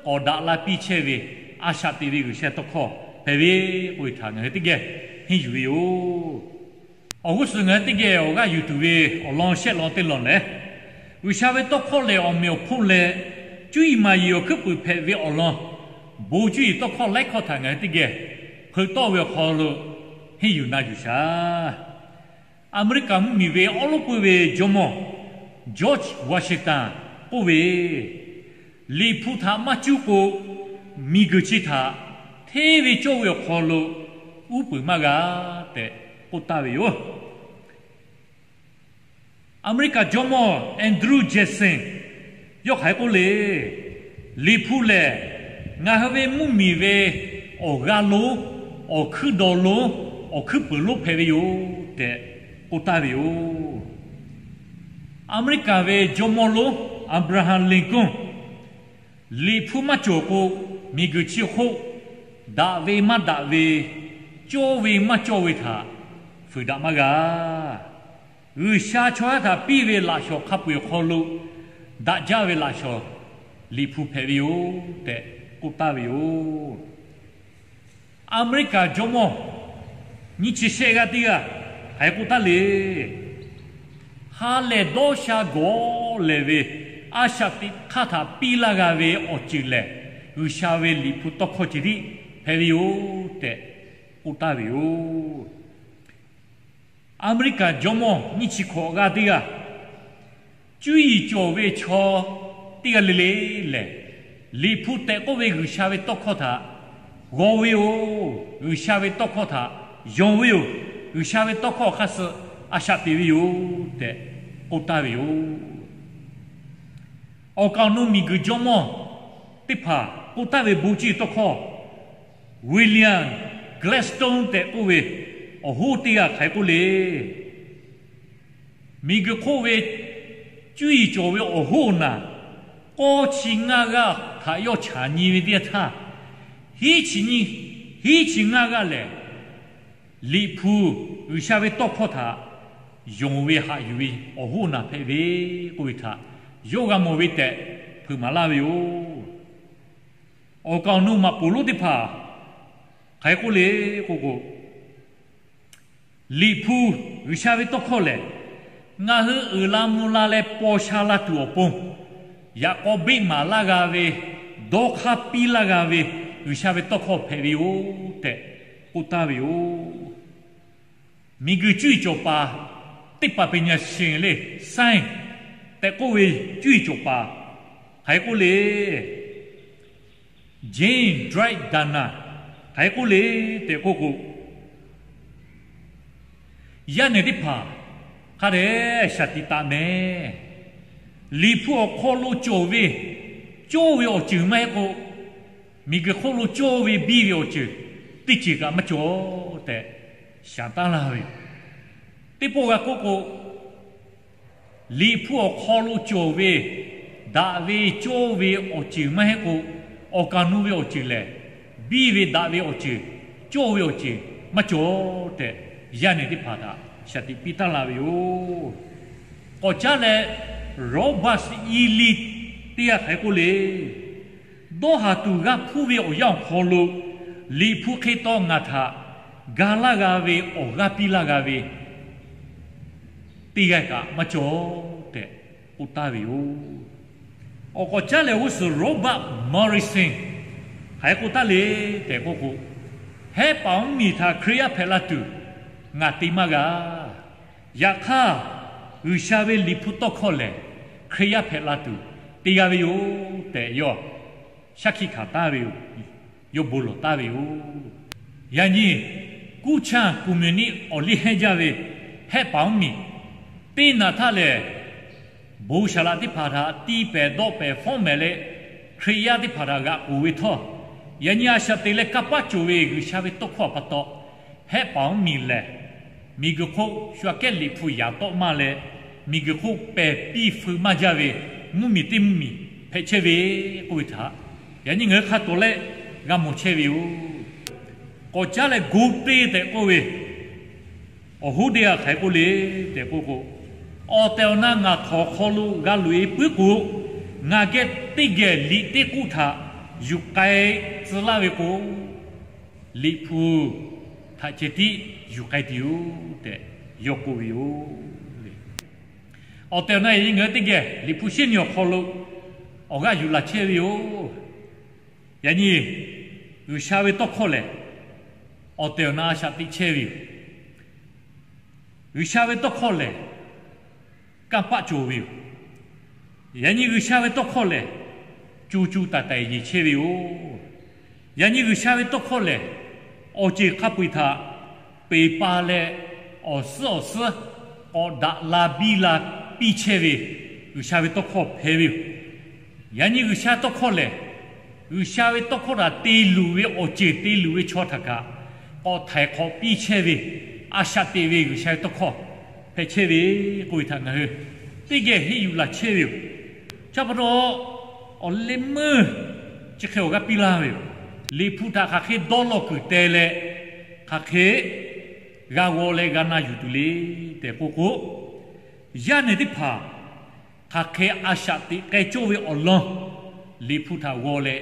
k'awꞈ daꞈ la piˇ chehˇ ve a shaꞈ teꞈ ve G'uiˬsha tawˇ hkawˇ hpehꞈ ve k'oˆ ve htaꞈ ngaˬ hui teˇ geh henˇ yuˬ ve yoˬ. Awˬ g'uˇ suhˍ ngaˬ hui teˇ geh awˬ g'aˇ yuˬ tuˬ ve awˬ lawn shehˆ lawn teˇ lawn lehˬ, G'uiˬsha ve tawˇ hkawˇ lehˬ awˬ meꞈ awˬ hponˇ leh cuˇ yiˍ maˍ yiˍ awˬ hkuiˉ puiˍ hpehꞈ ve awˬ lawn, bon cuˇ yiˍ tawˇ hkawˇ laiˉ hkawˇ htaꞈ ngaˬ hui teˇ geh hpeuꞈ tawˆ ve awˬ hk'aw lo henˇ yuˬ na yuˬ shaˍ. Aˍmeˍriˆkaˍ mvuhˇmiˬ ve awˉ lawˉ puiˇ ve jawˇmawˇ George Washington k'oˆ ve, Liꞈ hpu htaꞈ maˇ cuˇ k'o, miˬguiˬ chi htaꞈ hteˇ ve cawˇ ve awˬ hk'aw lo uˉ peunˍ maˇ g'a tehꞈ k'oˆ taˍ ve yoˬ. Aˍmeˍriˆkaˍ jawˇmawˇ Andrew Jackson yawˇ hk'aˬ hk'e k'oˆ le, Liꞈ hpu lehˬ ngaˬ hui ve mvuhˇmiˬ ve awˬ g'aˇ lonˉ, awˬ hkuiˉ dawˬ lonˉ, awˬ hkuiˉ puiˍ lonˉ hpehꞈ ve yoˬ tehꞈ k'oˆ taˍ ve yoˬ. Aˍmeˍriˆkaˍ ve jawˇmawˇ lonˉ Abraham Lincoln, Liꞈ hpu maˇ cawˬ k'o, miˬguiˬ chi hk'oˆ daꞈ ve maˇ daꞈ ve, cawˇ ve maˇ cawˇ ve htaꞈ fuiˍ daꞈ maˇ g'a. G'uiˬsha chaw yaˇ htaꞈ piˇ ve laꞈ shawnˍ hk'a peu-eˬ awˬ hk'aw lo daꞈ jaˇ ve laꞈ shawnˍ Liꞈ hpu hpehꞈ ve yoˬ tehꞈ k'oˆ taˍ ve yoˬ. Aˍmeˍriˆkaˍ jawˇmawˇ nyiˇ chi shehˆ g'aˇ teˇ g'aˇ hk'aˬ hk'e k'oˆ taˍ le. Ha lehˬ dawˇ sha gawˬ lehˬ ve a shaꞈ teꞈ hk'aˇ htaꞈ piˇ laˇ g'a ve awˬ ceuˬ lehˬ, G'uiˬsha ve Liꞈ hpu tawˇ hkawˇ ceh tiˉ hpehꞈ ve yoˬ tehꞈ k'oˆ taˍ ve yoˬ. Aˍmeˍriˆkaˍ jawˇmawˇ nyiˇ chi hkawꞈ g'aˇ teˇ g'aˇ, cuˇ yiˍ cawˬ ve chaw teˇ g'aˇ le le lehˬ, Liꞈ hpu tehꞈ k'oˆ ve G'uiˬsha ve tawˇ hkawˇ htaꞈ g'aw ve yoˬ. G'uiˬsha ve tawˇ hkawˇ htaꞈ yonˍ ve yoˬ. G'uiˬsha ve tawˇ hkawˇ awˬ hk'aˇ suh a shaꞈ teꞈ ve yoˬ tehꞈ k'oˆ taˍ ve yoˬ. Awˬ kaˍ awˬ nu miˬguiˬ jawˇmawˇ teˇ hpaˍ k'oˆ taˍ ve bon cuˇ yiˍ tawˇ hkawˇ, William Gladstone tehꞈ k'oˆ ve awˬ hoˉ teˇ g'aˇ hk'aˬ hk'e k'oˆ le. Miˬguiˬ hk'oˆ ve cuˇ yiˍ cawˬ ve awˬ hoˉ awˬ naˬ, k'awˇ chi ngaˇ g'aˇ htaꞈ yawˇ chaꞈ nyi ve teˇ yanˇ htaˇ, hiˉ chi nyiˇ, hiˉ chi ngaˇ g'aˇ lehˬ, Liꞈ hpu G'uiˬsha ve tawˇ hkawˇ htaꞈ yonˍ ve haꞈ yuˬ ve awˬ hoˉ awˬ naˬ hpehꞈ ve k'oˆ ve htaꞈ yawˇ g'a mawˬ ve tehꞈ hpeuꞈ maˍ laˇ ve yoˬ. Awˬ kaˍ awˬ nu maꞈ poˍ lonˉ teˇ hpaˍ hk'aˬ hk'e k'oˆ le k'o k'o, Liꞈ hpu G'uiˬsha ve tawˇ hkawˇ lehˬ, ngaˬ hui uiˍ la mvuh la leh paw sha la tuˬ awˬ pon yaꞈ k'aw beˆ maˍ laˇ g'a ve, dawˇ hk'aˇ piˇ laˇ g'a ve G'uiˬsha ve tawˇ hkawˇ hpehꞈ ve yoˬ tehꞈ k'oˆ taˍ ve yoˬ. Miˬguiˬ cuˇ yiˍ cawˬ paˍ teˇ hpaˍ ပညာရှင် le, science tehꞈ k'oˆ ve cuˇ yiˍ cawˬ paˍ hk'aˬ hk'e k'oˆ le, Jane Dryden-a hk'aˬ hk'e k'oˆ le tehꞈ k'oˆ k'o, yaˇ nehˬ teˇ hpaˍ hk'a dehꞈ shaˍ tiꞈ taˍ mehˍ. Liꞈ hpu awˬ hk'aw lo cawˬ ve cawˇ ve awˬ ceuˬ maˇ heˆ k'o, miˬguiˬ hk'oˆ lo cawˇ ve biˇ ve awˬ ceuˬ teˇ ceuˬ kaꞈ maˇ cawˬ tehꞈ shaˍ taˉ laˇ ve yoˬ. Teˇ pawˆ g'a k'oˆ k'o, Liꞈ hpu awˬ hk'aw lo cawˬ ve daꞈ ve cawˇ ve awˬ ceuˬ maˇ heˆ k'o, awˬ kaˍ nu ve awˬ ceuˬ lehˬ, biˇ ve daꞈ ve awˬ ceuˬ, cawˇ ve awˬ ceuˬ maˇ cawˬ tehꞈ, yaˇ nehˬ teˇ hpaˍ htaꞈ shaˍ tiꞈ piˇ taˉ la ve yoˬ. K'awꞈ caˉ leh, Robert Ely teˇ g'aˇ hk'aˬ hk'e k'oˆ le, dawˇ haˍ tuˬ g'aˇ hpuˇ ve awˬ yanˇ awˬ hk'aw lo, Liꞈ hpu hk'e taw ngaˬ htaꞈ ga laˇ g'a ve, awˬ g'aˇ piˇ laˇ g'a ve teˇ g'aˇ kaꞈ maˇ cawˬ tehꞈ k'oˆ taˍ ve yoˬ. Awˬ k'awꞈ caˉ leh g'uˇ suhˍ Robert Morrison hk'aˬ hk'e k'oˆ taˍ le tehꞈ k'oˆ k'o, hehˉ paˍ mvuhˇmiˬ htaꞈ Hkriꞈ yaˇ hpehꞈ la tuˬ ngaˬ te maˇ g'a. Yaꞈ hk'aˇ, G'uiˬsha ve Liꞈ hpu tawˇ hkawˇ lehˬ, Hkriꞈ yaˇ hpehꞈ la tuˬ te g'a ve yoˬ tehꞈ yawˇ shaˉ hkiˆ hkanˍ taˍ ve yoˬ. Yawˇ bon lawˬ taˍ ve yoˬ. Yaꞈ nyi, kuˇ chanˇ ကွန်မြူနစ် awˬ liˇ hehnˇ jaˇ ve hehˉ paˍ mvuhˇmiˬ teˇ naꞈ htaˇ lehˬ, bon saˍ laꞈ teˇ hpaˍ htaꞈ tiˇ pehˍ dawˆ pehˍ fawˉ mehˍ leh, Hkriꞈ yaˇ teˇ hpaˍ htaꞈ g'aꞈ k'oˍ ve htawˇ, yaꞈ nyi a shaꞈ te leh kanˇ paˆ cawˬ ve G'uiˬsha ve tawˇ hkawˇ pa taw, hehˉ paˍ mvuhˇmiˬ lehˬ, miˬguiˬ hk'oˆ shu aꞈ kehˉ Liꞈ hpu yaꞈ tawˆ maˇ leh, miˬguiˬ hk'oˆ pehˬ piˇ feu maˇ jaˇ ve mvuhˇmiˬ teˇ mvuhˇmiˬ hpehꞈ chehˇ ve k'oˆ ve htaꞈ, yaꞈ nyi ngaˬ hui hk'a tawˍ leh g'a mawˬ chehˇ ve yoˬ. K'awꞈ caˉ leh, go teˇ tehꞈ k'oˆ ve awˬ hoˉ teˇ g'aˇ hk'aˬ hk'e k'oˆ le tehꞈ k'oˆ k'o, awˬ tehˬ awˬ na ngaˬ htawnˍ hk'aw lo g'a loꞈ-e puiˉ k'o, ngaˬ geh teˇ geh liꞈ teˇ k'oˆ htaꞈ yuˬ k'ai tcuh laˇ ve k'o, Liꞈ hpu htaꞈ ceh tiˉ yuˬ k'ai tuˬ yoˬ tehꞈ, yawˇ k'oˆ ve yoˬ le. Awˬ tehˬ awˬ na yaꞈ nyi ngaˬ hui teˇ geh Liꞈ hpu shinˉ nyi awˬ hk'aw lo awˬ g'aˇ yuˬ laˬ chehˇ ve yoˬ. Yaꞈ nyi G'uiˬsha ve tawˇ hkawˇ lehˬ, awˬ tehˬ awˬ na a shaꞈ teꞈ chehˇ ve yoˬ. G'uiˬsha ve tawˇ hkawˇ lehˬ, kanˇ paˆ cawˬ ve yoˬ. Yaꞈ nyi G'uiˬsha ve tawˇ hkawˇ lehˬ, co co taiˍ taiˍ yeˬ chehˇ ve yoˬ. Yaꞈ nyi G'uiˬsha ve tawˇ hkawˇ lehˬ, awˬ ceuˬ hk'a peu-eˬ htaꞈ peˬ pa leh, awˬ suhˉ awˬ suhˉ k'awꞈ daꞈ la biˇ la piˇ chehˇ ve G'uiˬsha ve tawˇ hkawˇ hpehꞈ ve yoˬ. Yaꞈ nyi G'uiˬsha tawˇ hkawˇ lehˬ, G'uiˬsha ve tawˇ hkawˇ htaꞈ te luˬ ve awˬ ceuˬ te luˬ ve chaw htaꞈ kaꞈ k'awꞈ htaiˍ hk'awꞈ piˇ chehˇ ve, a shaꞈ teꞈ ve G'uiˬsha ve tawˇ hkawˇ hpehꞈ chehˇ ve k'oˆ ve htaꞈ ngaˬ hui teˇ geh henˇ yuˬ laˬ chehˇ ve yoˬ. Chi pa taw, awˬ leh meuˇ chi hk'e awˬ g'aˇ piˇ laˇ ve yoˬ. Liꞈ hpu htaꞈ hk'aˬ hk'e dawˇ lawˇ kuiˬ teh leh, hk'aˬ hk'e g'a g'aw leh g'a na yuˬ tuˬ le tehꞈ k'oˆ k'o, yaˇ nehˬ teˇ hpaˍ hk'aˬ hk'e a shaꞈ teꞈ k'ai cawˇ ve awˬ lawn Liꞈ hpu htaꞈ g'aw leh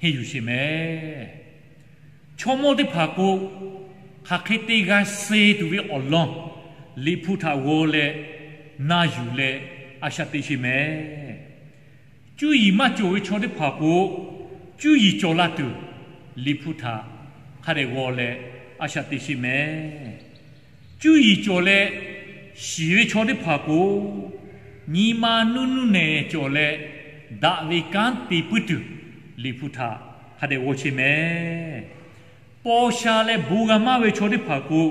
henˇ yuˬ sheˍ mehˍ. Chaw mawˇ teˇ hpaˍ k'o, hk'aˬ hk'e te g'a suh tuˬ ve awˬ lawn Liꞈ hpu htaꞈ g'aw leh na yuˬ leh a shaꞈ teꞈ sheˍ mehˍ. Cuˇ yiˍ maˇ cawˬ ve chaw teˇ hpaˍ k'o, cuˇ yiˍ cawˬ la tuˬ Liꞈ hpu htaꞈ hk'a dehꞈ g'aw leh a shaꞈ teꞈ sheˍ mehˍ. Cuˇ yiˍ cawˬ leh shiˍ ve chaw teˇ hpaˍ k'o, nyi ma nuˇ nuˇ nehˬ cawˬ leh daꞈ ve kanˉ te puiˉ tuˬ Liꞈ hpu htaꞈ hk'a dehꞈ g'aw sheˍ mehˍ. Paw sha leh bon g'a maˇ ve chaw teˇ hpaˍ k'o,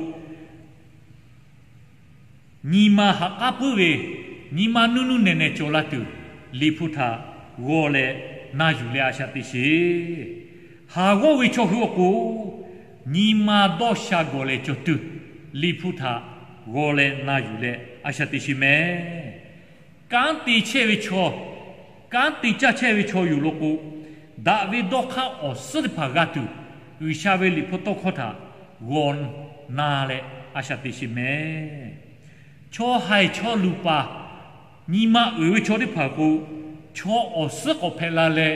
nyi ma ha k'aˉ puiˉ ve, nyi ma nuˇ nuˇ nehˬ nehˬ cawˬ la tuˬ Liꞈ hpu htaꞈ g'aw leh na yuˬ leh a shaꞈ teꞈ sheˍ. Haˍ g'awˇ ve chaw hui awˬ k'o, nyi ma dawˇ sha gawˬ lehˬ cawˬ tuˬ Liꞈ hpu htaꞈ g'aw leh na yuˬ leh a shaꞈ teꞈ sheˍ mehˍ. Kanˉ te chehˇ ve chaw, kanˉ te caˇ chehˇ ve chaw yoˬ law k'o, daꞈ ve dawˇ hk'aˇ awˬ suhˉ teˇ hpaˍ g'a tuˬ, G'uiˬsha ve Liꞈ hpu tawˇ hkawˇ htaꞈ g'aw na leh a shaꞈ teꞈ sheˍ mehˍ. Chaw haiˬ chaw luˬ paˍ, nyi ma uiˍ ve chaw teˇ hpaˍ k'o, chaw awˬ suhˉ k'awꞈ hpehꞈ la leh,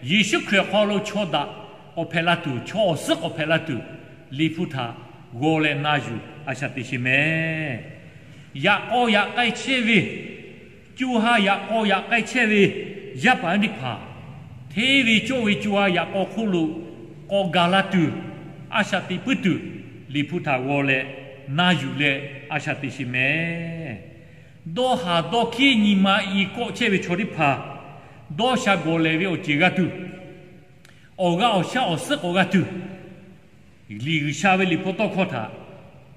Yeˍsuˆ Hkriꞈ awˬ hk'aw lo chaw daꞈ k'awꞈ hpehꞈ la tuˬ, chaw awˬ suhˉ k'awꞈ hpehꞈ la tuˬ, Liꞈ hpu htaꞈ g'aw leh na yuˬ a shaꞈ teꞈ sheˍ mehˍ. Yaꞈ k'aw yaꞈ k'ai chehˇ ve, co ha yaꞈ k'aw yaꞈ k'ai chehˇ ve yaˇ paˍ yaˇ miˇ teˇ hpaˍ, hteˇ ve cawˇ ve co ha yaꞈ k'aw hk'oˆ lo k'awꞈ gaˬ la tuˬ, a shaꞈ teꞈ puiˉ tuˬ, Liꞈ hpu htaꞈ g'aw leh na yuˬ leh a shaꞈ teꞈ sheˍ mehˍ. Dawˇ haˍ dawˇ hkiˉ nyi ma i kawˆ chehˇ ve chaw teˇ hpaˍ, dawˇ sha gawˬ lehˬ ve awˬ ceuˬ g'a tuˬ, awˬ g'aˇ awˬ shaˉ awˬ suhˉ k'awꞈ g'a tuˬ, liꞈ G'uiˬsha ve Liꞈ hpu tawˇ hkawˇ htaꞈ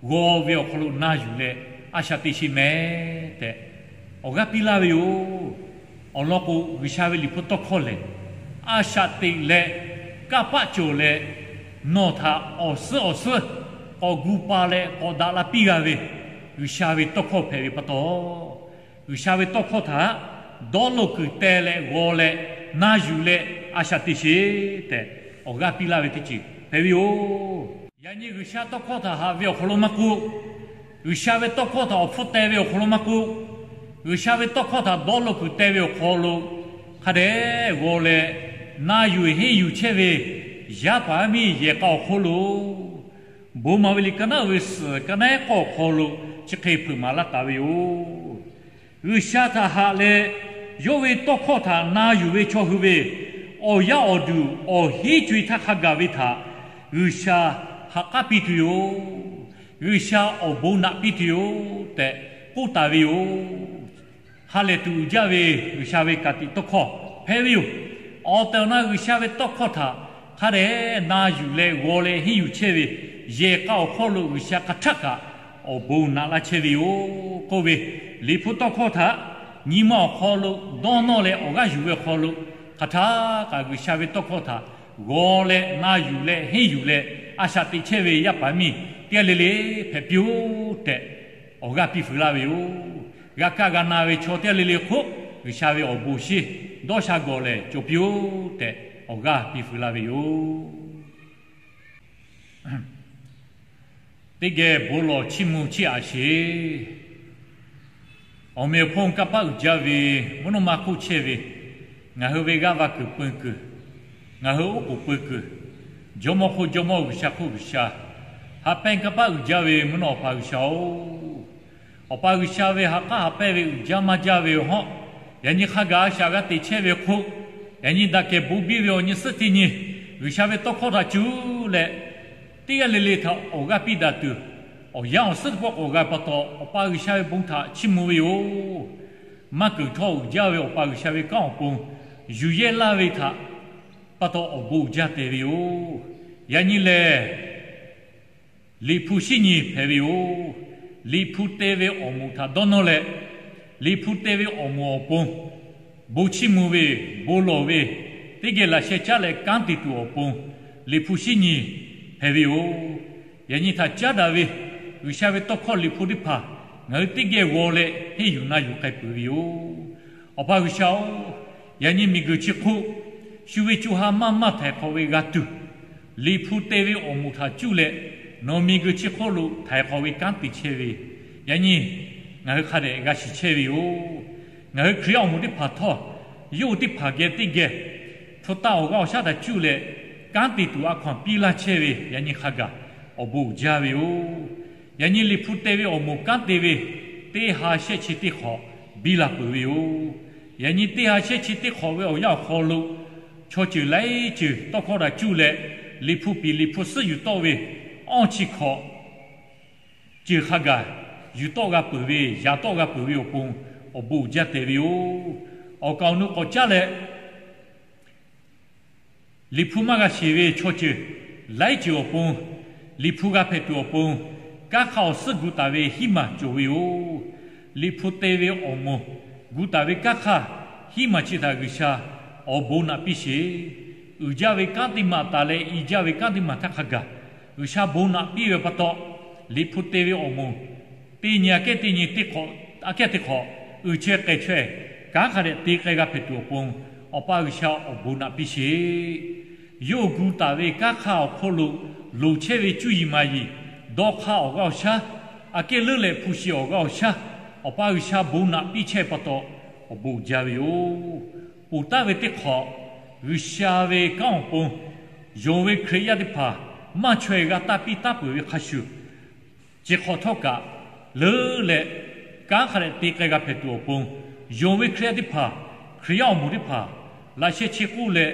g'aw ve awˬ hk'aw lo na yuˬ leh a shaꞈ teꞈ sheˍ mehˍ tehꞈ awˬ g'aˇ piˇ laˇ ve yoˬ. Awˬ lawn k'o, G'uiˬsha ve Liꞈ hpu tawˇ hkawˇ lehˬ, a shaꞈ teꞈ leh, kanˇ paˆ cawˬ leh, nawˬ htaꞈ awˬ suhˉ awˬ suhˉ k'awꞈ gu pa leh k'awꞈ daꞈ la piˇ g'a ve G'uiˬsha ve tawˇ hkawˇ hpehꞈ ve pa taw, G'uiˬsha ve tawˇ hkawˇ htaꞈ dawˇ lawˇ kuiˬ teh leh g'aw leh na yuˬ leh a shaꞈ teꞈ sheˍ tehꞈ awˬ g'aˇ piˇ laˇ ve teˇ ceuˬ hpehꞈ ve yoˬ. Yaꞈ nyi G'uiˬsha tawˇ hkawˇ htaꞈ haꞈ ve awˬ hk'aw lo maˇ k'oˆ, G'uiˬsha ve tawˇ hkawˇ htaꞈ awˬ hpfuhˇ teh ve awˬ hk'aw lo maˇ k'oˆ, G'uiˬsha ve tawˇ hkawˇ htaꞈ dawˇ lawˇ kuiˬ teh ve awˬ hk'aw lo hk'a dehꞈ g'aw leh na yuˬ henˇ yuˬ chehˇ ve yaˇ paˍ yaˇ miˇ yehˬ k'a awˬ hk'aw lo, bon maˍ ve liꞈ ka naˉ uiˍ ve suhˍ ka naˉ k'awˇ awˬ hk'aw lo chi hk'e hpeuꞈ maˍ laˇ taˍ ve yoˬ. G'uiˬsha htaꞈ haꞈ leh, yawˇ ve tawˇ hkawˇ htaꞈ na yuˬ ve chaw hui ve awˬ yaˇ awˬ duˬ awˬ heˉ co-e htaˇ hk'a gaˬ ve htaꞈ G'uiˬsha ha k'aˉ piˇ tuˬ yoˬ. G'uiˬsha awˬ bon naꞈ piˇ tuˬ yoˬ tehꞈ k'oˆ taˍ ve yoˬ. Ha lehˬ tuˬ uiˍ jaˇ ve G'uiˬsha ve ka tiꞈ tawˇ hkawˇ hpehꞈ ve yoˬ. Awˬ tehˬ awˬ na G'uiˬsha ve tawˇ hkawˇ htaꞈ hk'a dehꞈ na yuˬ leh g'aw leh henˇ yuˬ chehˇ ve yehˬ k'a awˬ hk'aw lo G'uiˬsha hk'a htaˆ kaꞈ awˬ bon naꞈ laˇ chehˇ ve yoˬ k'oˆ ve, Liꞈ hpu tawˇ hkawˇ htaꞈ nyi ma awˬ hk'aw lo dawˇ nawˇ leh awˬ g'aˇ yuˬ ve awˬ hk'aw lo hk'a htaˆ kaꞈ G'uiˬsha ve tawˇ hkawˇ htaꞈ g'aw leh na yuˬ leh henˇ yuˬ leh a shaꞈ teꞈ chehˇ ve yaˇ paˍ miˇ teˇ g'aˇ le le hpehꞈ piˇ-oˆ tehꞈ awˬ g'aˇ piˇ fuiˍ laˇ ve yoˬ. G'a kaˇ g'a na ve chaw teˇ g'aˇ le le hk'oˆ G'uiˬsha ve awˬ bon shinˉ dawˇ sha gawˬ lehˬ cawˬ piˇ-oˆ tehꞈ awˬ g'aˇ piˇ fuiˍ laˇ ve yoˬ. Teˇ geh bon lawˬ chiˇ mvuh chiˇ aꞈ sheˍ. Awˬ meꞈ awˬ hponˇ kanˇ paˆ uiˍ jaˇ ve, mvuhˇ naw ma hk'oˆ chehˇ ve, ngaˬ hui ve g'aˇ va kuiˬ peu kuiˬ, ngaˬ hui oˉ k'oˍ peu kuiˬ, Jawˇmawˇ hk'oˆ Jawˇmawˇ, G'uiˬsha hk'oˆ G'uiˬsha, haꞈ pehnˇ kanˇ paˆ uiˍ jaˇ ve mvuhˇ naw awˬ pa G'uiˬsha-oˬ, Awˬ pa G'uiˬsha ve ha k'aˉ ha pehˇ ve uiˍ jaˇ maˇ jaˇ ve yoˬ hawˉ. Yaꞈ nyi hk'a gaˬ a shaꞈ g'a teꞈ chehˇ ve hk'oˆ, yaꞈ nyi daꞈ kehˬ bon biˇ ve awˬ nyi suhˉ teˇ nyi G'uiˬsha ve tawˇ hkawˇ htaꞈ cuˇ leh, teˇ g'aˇ le le htaꞈ awˬ g'aˇ piˇ daꞈ tuˬ, awˬ yanˇ awˬ suhˉ teˇ pawˆ k'awꞈ g'a pa taw, Awˬ pa G'uiˬsha ve bon htaꞈ chiˇ mvuh ve yoˬ. Maˇ keunˍ htawˇ uiˍ jaˇ ve Awˬ pa G'uiˬsha ve kanˉ awˬ pon yuˬ yehˇ laˇ ve htaꞈ pa taw awˬ bon uiˍ jaˇ te ve yoˬ. Yaꞈ nyi lehˬ, Liꞈ hpu shinˉ nyi hpehꞈ ve yoˬ. Liꞈ hpu te ve awˬ moˍ htaꞈ dawˇ nawˇ leh, Liꞈ hpu te ve awˬ moˍ awˬ pon bon chiˇ mvuh ve, bon lawˬ ve, teˇ geh laꞈ sheh caˉ leh kanˉ te tuˬ awˬ pon, Liꞈ hpu shinˉ nyi hpehꞈ ve yoˬ. Yaꞈ nyi htaꞈ caˉ daꞈ ve G'uiˬsha ve tawˇ hkawˇ Liꞈ hpu teˇ hpaˍ ngaˬ hui teˇ geh g'aw leh henˇ yuˬ na yuˬ k'ai peuˬ ve yoˬ. Awˬ pa G'uiˬsha-oˬ, yaꞈ nyi miˬguiˬ chi hk'oˆ shu ve co ha maˇ maˇ htaiˍ hk'awꞈ ve g'a tuˬ, Liꞈ hpu te ve awˬ moˍ htaꞈ cuˇ leh, nawˬ miˬguiˬ chi hk'oˆ lo htaiˍ hk'awꞈ ve kanˉ te chehˇ ve, yaꞈ nyi ngaˬ hui hk'a dehꞈ g'a shiˍ chehˇ ve yoˬ. Ngaˬ hui Hkriꞈ yaˇ awˬ moˍ teˇ hpaˍ htawˇ, yawˇ hui teˇ hpaˍ geh teˇ geh hpu taˇ awˬ g'aˇ awˬ shaˉ htaꞈ cuˇ leh, kanˉ te tuˬ a hkaw anˬ piˇ laˇ chehˇ ve yaꞈ nyi hk'a gaˬ awˬ bon uiˍ jaˇ ve yoˬ. Yaꞈ nyi Liꞈ hpu te ve awˬ moˍ kanˉ te ve teˇ ha shehˆ chi teˇ hk'awꞈ biˇ la peuˬ ve yoˬ. Yaꞈ nyi teˇ ha shehˆ chi teˇ hk'awꞈ ve awˬ yanˇ awˬ hk'aw lo, chaw ceuˬ laiˉ ceuˬ tawˇ hkawˇ htaꞈ cuˇ leh, Liꞈ hpu piˍ Liꞈ hpu suhˉ yuˬ tawˆ ve awˇ chi hk'awꞈ ceuˬ hk'a gaˬ yuˬ tawˆ g'a peuˬ ve, yaꞈ tawˆ g'a peuˬ ve awˬ pon awˬ bon uiˍ jaˇ te ve yoˬ. Awˬ kaˍ awˬ nu k'awꞈ caˉ leh, Liꞈ hpu maˇ g'a sheˍ ve chaw ceuˬ laiˉ ceuˬ awˬ pon, Liꞈ hpu g'a hpehꞈ tuˬ awˬ pon, kanˉ hk'aˇ awˬ suhˉ gu taˍ ve hiˉ maˬ cawˬ ve yoˬ. Liꞈ hpu te ve awˬ moˍ gu taˍ ve kanˉ hk'aˇ hiˉ maˬ chi htaꞈ G'uiˬsha awˬ bon naꞈ piˇ sheˍ. Uiˍ jaˇ ve kanˉ teˇ maˬ taˍ leh i jaˇ ve kanˉ teˇ maˬ htaˇ hk'a gaˬ G'uiˬsha bon naꞈ piˇ ve pa taw, Liꞈ hpu te ve awˬ moˍ teˇ nyi aꞈ kehˉ teˇ nyi teˇ hk'awꞈ, aꞈ kehˉ teˇ hk'awꞈ uiˍ chaweh k'ai chaweh kanˉ hk'a dehꞈ te k'ai g'a hpehꞈ tuˬ awˬ pon, Awˬ pa G'uiˬsha awˬ bon naꞈ piˇ sheˍ. Yawˇ gu taˍ ve kanˉ hk'aˇ awˬ hk'oˆ lo loˍ chehˇ ve cuˇ yiˍ maˍ yiˍ, dawˇ hk'aˇ awˬ g'aˇ awˬ shaˉ, aꞈ kehˉ leuˉ leh hpu shi awˬ g'aˇ awˬ shaˉ, Awˬ pa G'uiˬsha bon naꞈ piˇ chehˇ pa taw, awˬ bon uiˍ jaˇ ve yoˬ. Ponˬ taˉ ve teˇ hk'awꞈ, G'uiˬsha ve kanˉ awˬ pon yonˍ ve Hkriꞈ yaˇ teˇ hpaˍ maˇ chaweh g'a taˇ piˇ taˉ peuˬ ve hk'a shuˍ, chi hk'awꞈ htawˇ kaꞈ leuˉ leh kanˉ hk'a dehꞈ te k'ai g'a hpehꞈ tuˬ awˬ pon, yonˍ ve Hkriꞈ yaˇ teˇ hpaˍ, Hkriꞈ yaˇ awˬ moˍ teˇ hpaˍ laꞈ sheh chi k'oˆ leh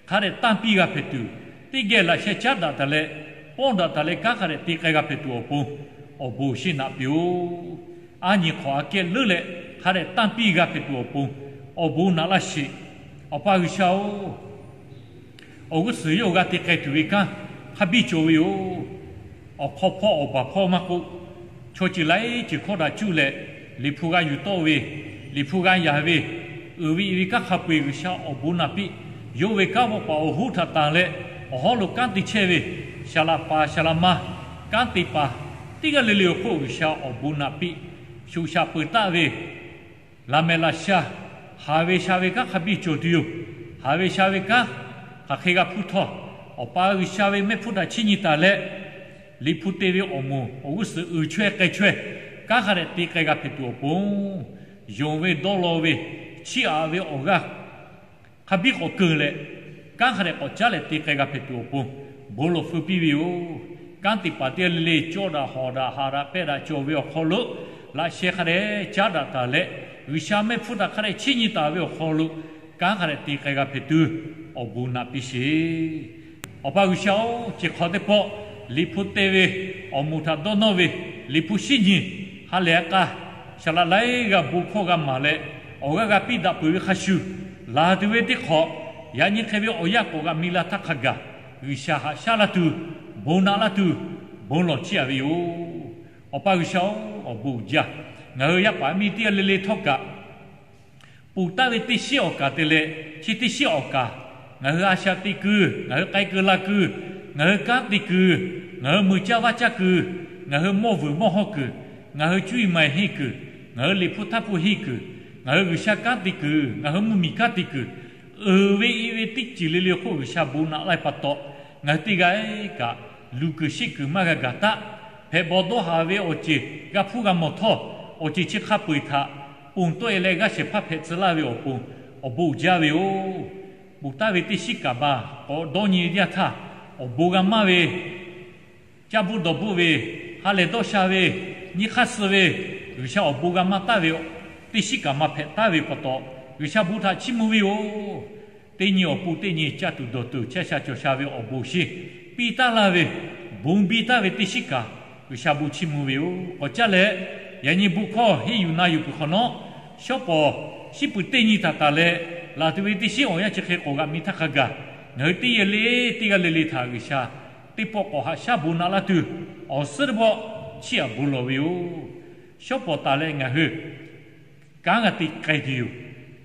hk'a dehꞈ tanˇ piˇ g'a hpehꞈ tuˬ, teˇ geh laꞈ sheh caˉ daꞈ taˍ leh, pawˆ daꞈ taˍ leh kanˉ hk'a dehꞈ te k'ai g'a hpehꞈ tuˬ awˬ pon, awˬ bon awˬ shinˉ naꞈ piˇ-oˬ. Aˉ nyi hk'awꞈ aꞈ kehˉ leuˉ leh hk'a dehꞈ tanˇ piˇ g'a hpehꞈ tuˬ awˬ pon, awˬ bon naꞈ laˇ sheˍ. Awˬ pa G'uiˬsha-oˬ, awˬ g'uˇ suhˍ yawˇ g'a te k'ai tuˬ ve kanˉ hk'a biˇ cawˬ ve yoˬ. Awˬ hk'aw hpawˇ awˬ baˬ hpawˇ maˇ k'oˆ, chaw ceuˬ laiˉ ceuˬ hkawˇ htaꞈ cuˇ leh, Liꞈ hpu g'a yuˬ tawˆ ve, Liꞈ hpu g'a yaˍ ve, uiˍ ve i ve kanˉ hk'a peu-eˬ G'uiˬsha awˬ bon naꞈ piˇ. Yawˇ ve kanˉ vawˆ paˍ awˬ hoˉ htaꞈ tanˬ leh, awˬ hawˉ lo kanˉ te chehˇ ve, saˍ laꞈ paˍ saˍ laꞈ ma, kanˉ te paˍ, teˇ g'aˇ le le awˬ hk'oˆ G'uiˬsha awˬ bon naꞈ piˇ. Shoꞈ shaꞈ peuˬ taˆ ve laꞈ mehˍ laꞈ sha, haˍ ve sha ve kanˉ hk'a biˇ cawˬ tuˬ yoˬ. Haˍ ve sha ve kanˉ hk'aˬ hk'e g'a hpuˇ htawˇ, Awˬ pa G'uiˬsha ve mehˆ hpfuhˇ htaꞈ chiˇ nyi taˍ leh, Liꞈ hpu te ve awˬ moˍ awˬ g'uˇ suhˍ uiˍ chaweh k'ai chaweh, kanˉ hk'a dehꞈ te k'ai g'a hpehꞈ tuˬ awˬ pon, yonˍ ve dawˇ law ve, chiˇ aꞈ ve awˬ g'aˇ hk'a biˇ k'awꞈ keu leh, kanˉ hk'a dehꞈ k'awꞈ caˉ leh te k'ai g'a hpehꞈ tuˬ awˬ pon, bon lawˬ feu piˇ ve yoˬ. Kanˉ te paˍ teˇ g'aˇ le le cawˇ daꞈ hawˍ daꞈ haꞈ daꞈ pehˇ daꞈ cawˬ ve awˬ hk'aw lo, laꞈ sheh hk'a dehꞈ caˉ daꞈ taˍ leh, G'uiˬsha mehˆ hpfuhˇ htaꞈ hk'a dehꞈ chiˇ nyi taˍ ve awˬ hk'aw lo, kanˉ hk'a dehꞈ te k'ai g'a hpehꞈ tuˬ, awˬ bon naꞈ piˇ sheˍ. Awˬ pa G'uiˬsha-oˬ, chi hk'awꞈ teˇ pawˆ Liꞈ hpu te ve awˬ moˍ htaꞈ dawˇ nawˇ ve, Liꞈ hpu shinˉ nyi ha lehˬ a k'a, saˍ laꞈ laiˉ g'aˇ bon hkawˇ g'a maˍ leh, awˬ g'aˇ g'a piˇ daꞈ peuˬ ve hk'a shuˍ, laˬ tuˬ ve teˇ hk'awꞈ, yaꞈ nyi hk'e ve awˬ yanˇ k'awꞈ g'a mi la htaˇ hk'a gaˬ, G'uiˬsha haꞈ shaˉ laˇ tuˬ, bon naꞈ laˇ tuˬ, bon lawˬ chiˇ aꞈ ve yoˬ. Awˬ pa G'uiˬsha-oˬ, awˬ bon uiˍ jaˇ. Ngaˬ hui yaˇ paˍ miˇ teˇ g'aˇ le le htawˇ kaꞈ, ponˬ taˉ ve teˇ shiˉ awˬ kaˍ te leh chi teˇ shiˉ awˬ kaˍ, ngaˬ hui a shaꞈ teꞈ kuiˬ, ngaˬ hui k'ai kuiˬ la kuiˬ, ngaˬ hui kanˉ te kuiˬ, ngaˬ hui mui caˇ vaˇ caˇ kuiˬ, ngaˬ hui mawˇ vuiˬ mawˇ hawˇ kuiˬ, ngaˬ hui cuˇ yiˍ ma yiˍ henˇ kuiˬ, ngaˬ hui Liꞈ hpu htaˇ hpu henˇ kuiˬ, ngaˬ hui G'uiˬsha kanˉ te kuiˬ, ngaˬ hui mvuhˇmiˬ kanˉ te kuiˬ, uiˍ ve i ve teˇ ceuˬ le le hk'oˆ G'uiˬsha bon naꞈ laˇ ve pa taw, ngaˬ hui teˇ g'aˇ kaꞈ luˬ kuiˬ sheˆ kuiˬ maˇ g'a gaˬ taˉ. Hpehꞈ bawˬ dawˇ haˍ ve awˬ ceuˬ g'a hpuˇ g'a mawˬ htawˇ, awˬ ceuˬ chi hk'a peu-eˬ htaꞈ ponˬ tawˆ e leh g'aˇ shehˍ hpaˇ hpehꞈ tcuh laˇ ve awˬ pon, awˬ bon uiˍ jaˇ ve yoˬ. Ponˬ taˉ ve teˇ shiˉ kaˍ baˬ k'awꞈ dawˇ nyi ve teˇ yanˇ htaˇ, awˬ bon g'a maˇ ve, caˇ buˇ dawˬ buˇ ve, ha lehˬ dawˇ sha ve, nyi hk'aˇ suh ve, G'uiˬsha awˬ bon g'a maˇ taˍ ve, teˇ shiˉ kaꞈ maˇ hpehꞈ taˍ ve pa taw, G'uiˬsha bon htaꞈ chiˇ mvuh ve yoˬ. Teˇ nyi awˬ pon teˇ nyi caˇ tuˬ dawˬ tuˬ chehˇ sha cawˬ sha ve awˬ bon awˬ shiˍ piˇ taˉ laˇ ve, bon biˇ taˍ ve teˇ shiˉ kaꞈ G'uiˬsha bon chiˇ mvuh ve yoˬ. K'awꞈ caˇ leh, yaꞈ nyi bon hkawˇ henˇ yuˬ na yuˬ peuˬ hk'awꞈ nawˉ, shawˉ pawˍ shiˉ puiˍ teˇ nyi htaꞈ tanˬ leh, laˬ tuˬ ve teˇ shiˉ awˬ yanˇ chi hk'e k'awꞈ g'aꞈ mi htaˇ hk'a gaˬ, ngaˬ hui teˇ yehˬ le teˇ g'aˇ le le htaꞈ G'uiˬsha teˇ pawˆ k'awꞈ haꞈ shaˉ bon naꞈ laˇ tuˬ, awˬ suhˉ teˇ pawˆ chiˇ aꞈ bon lawˬ ve yoˬ. Shawˉ pawˍ tanˬ leh ngaˬ hui kanˉ g'a te k'ai tuˬ yoˬ.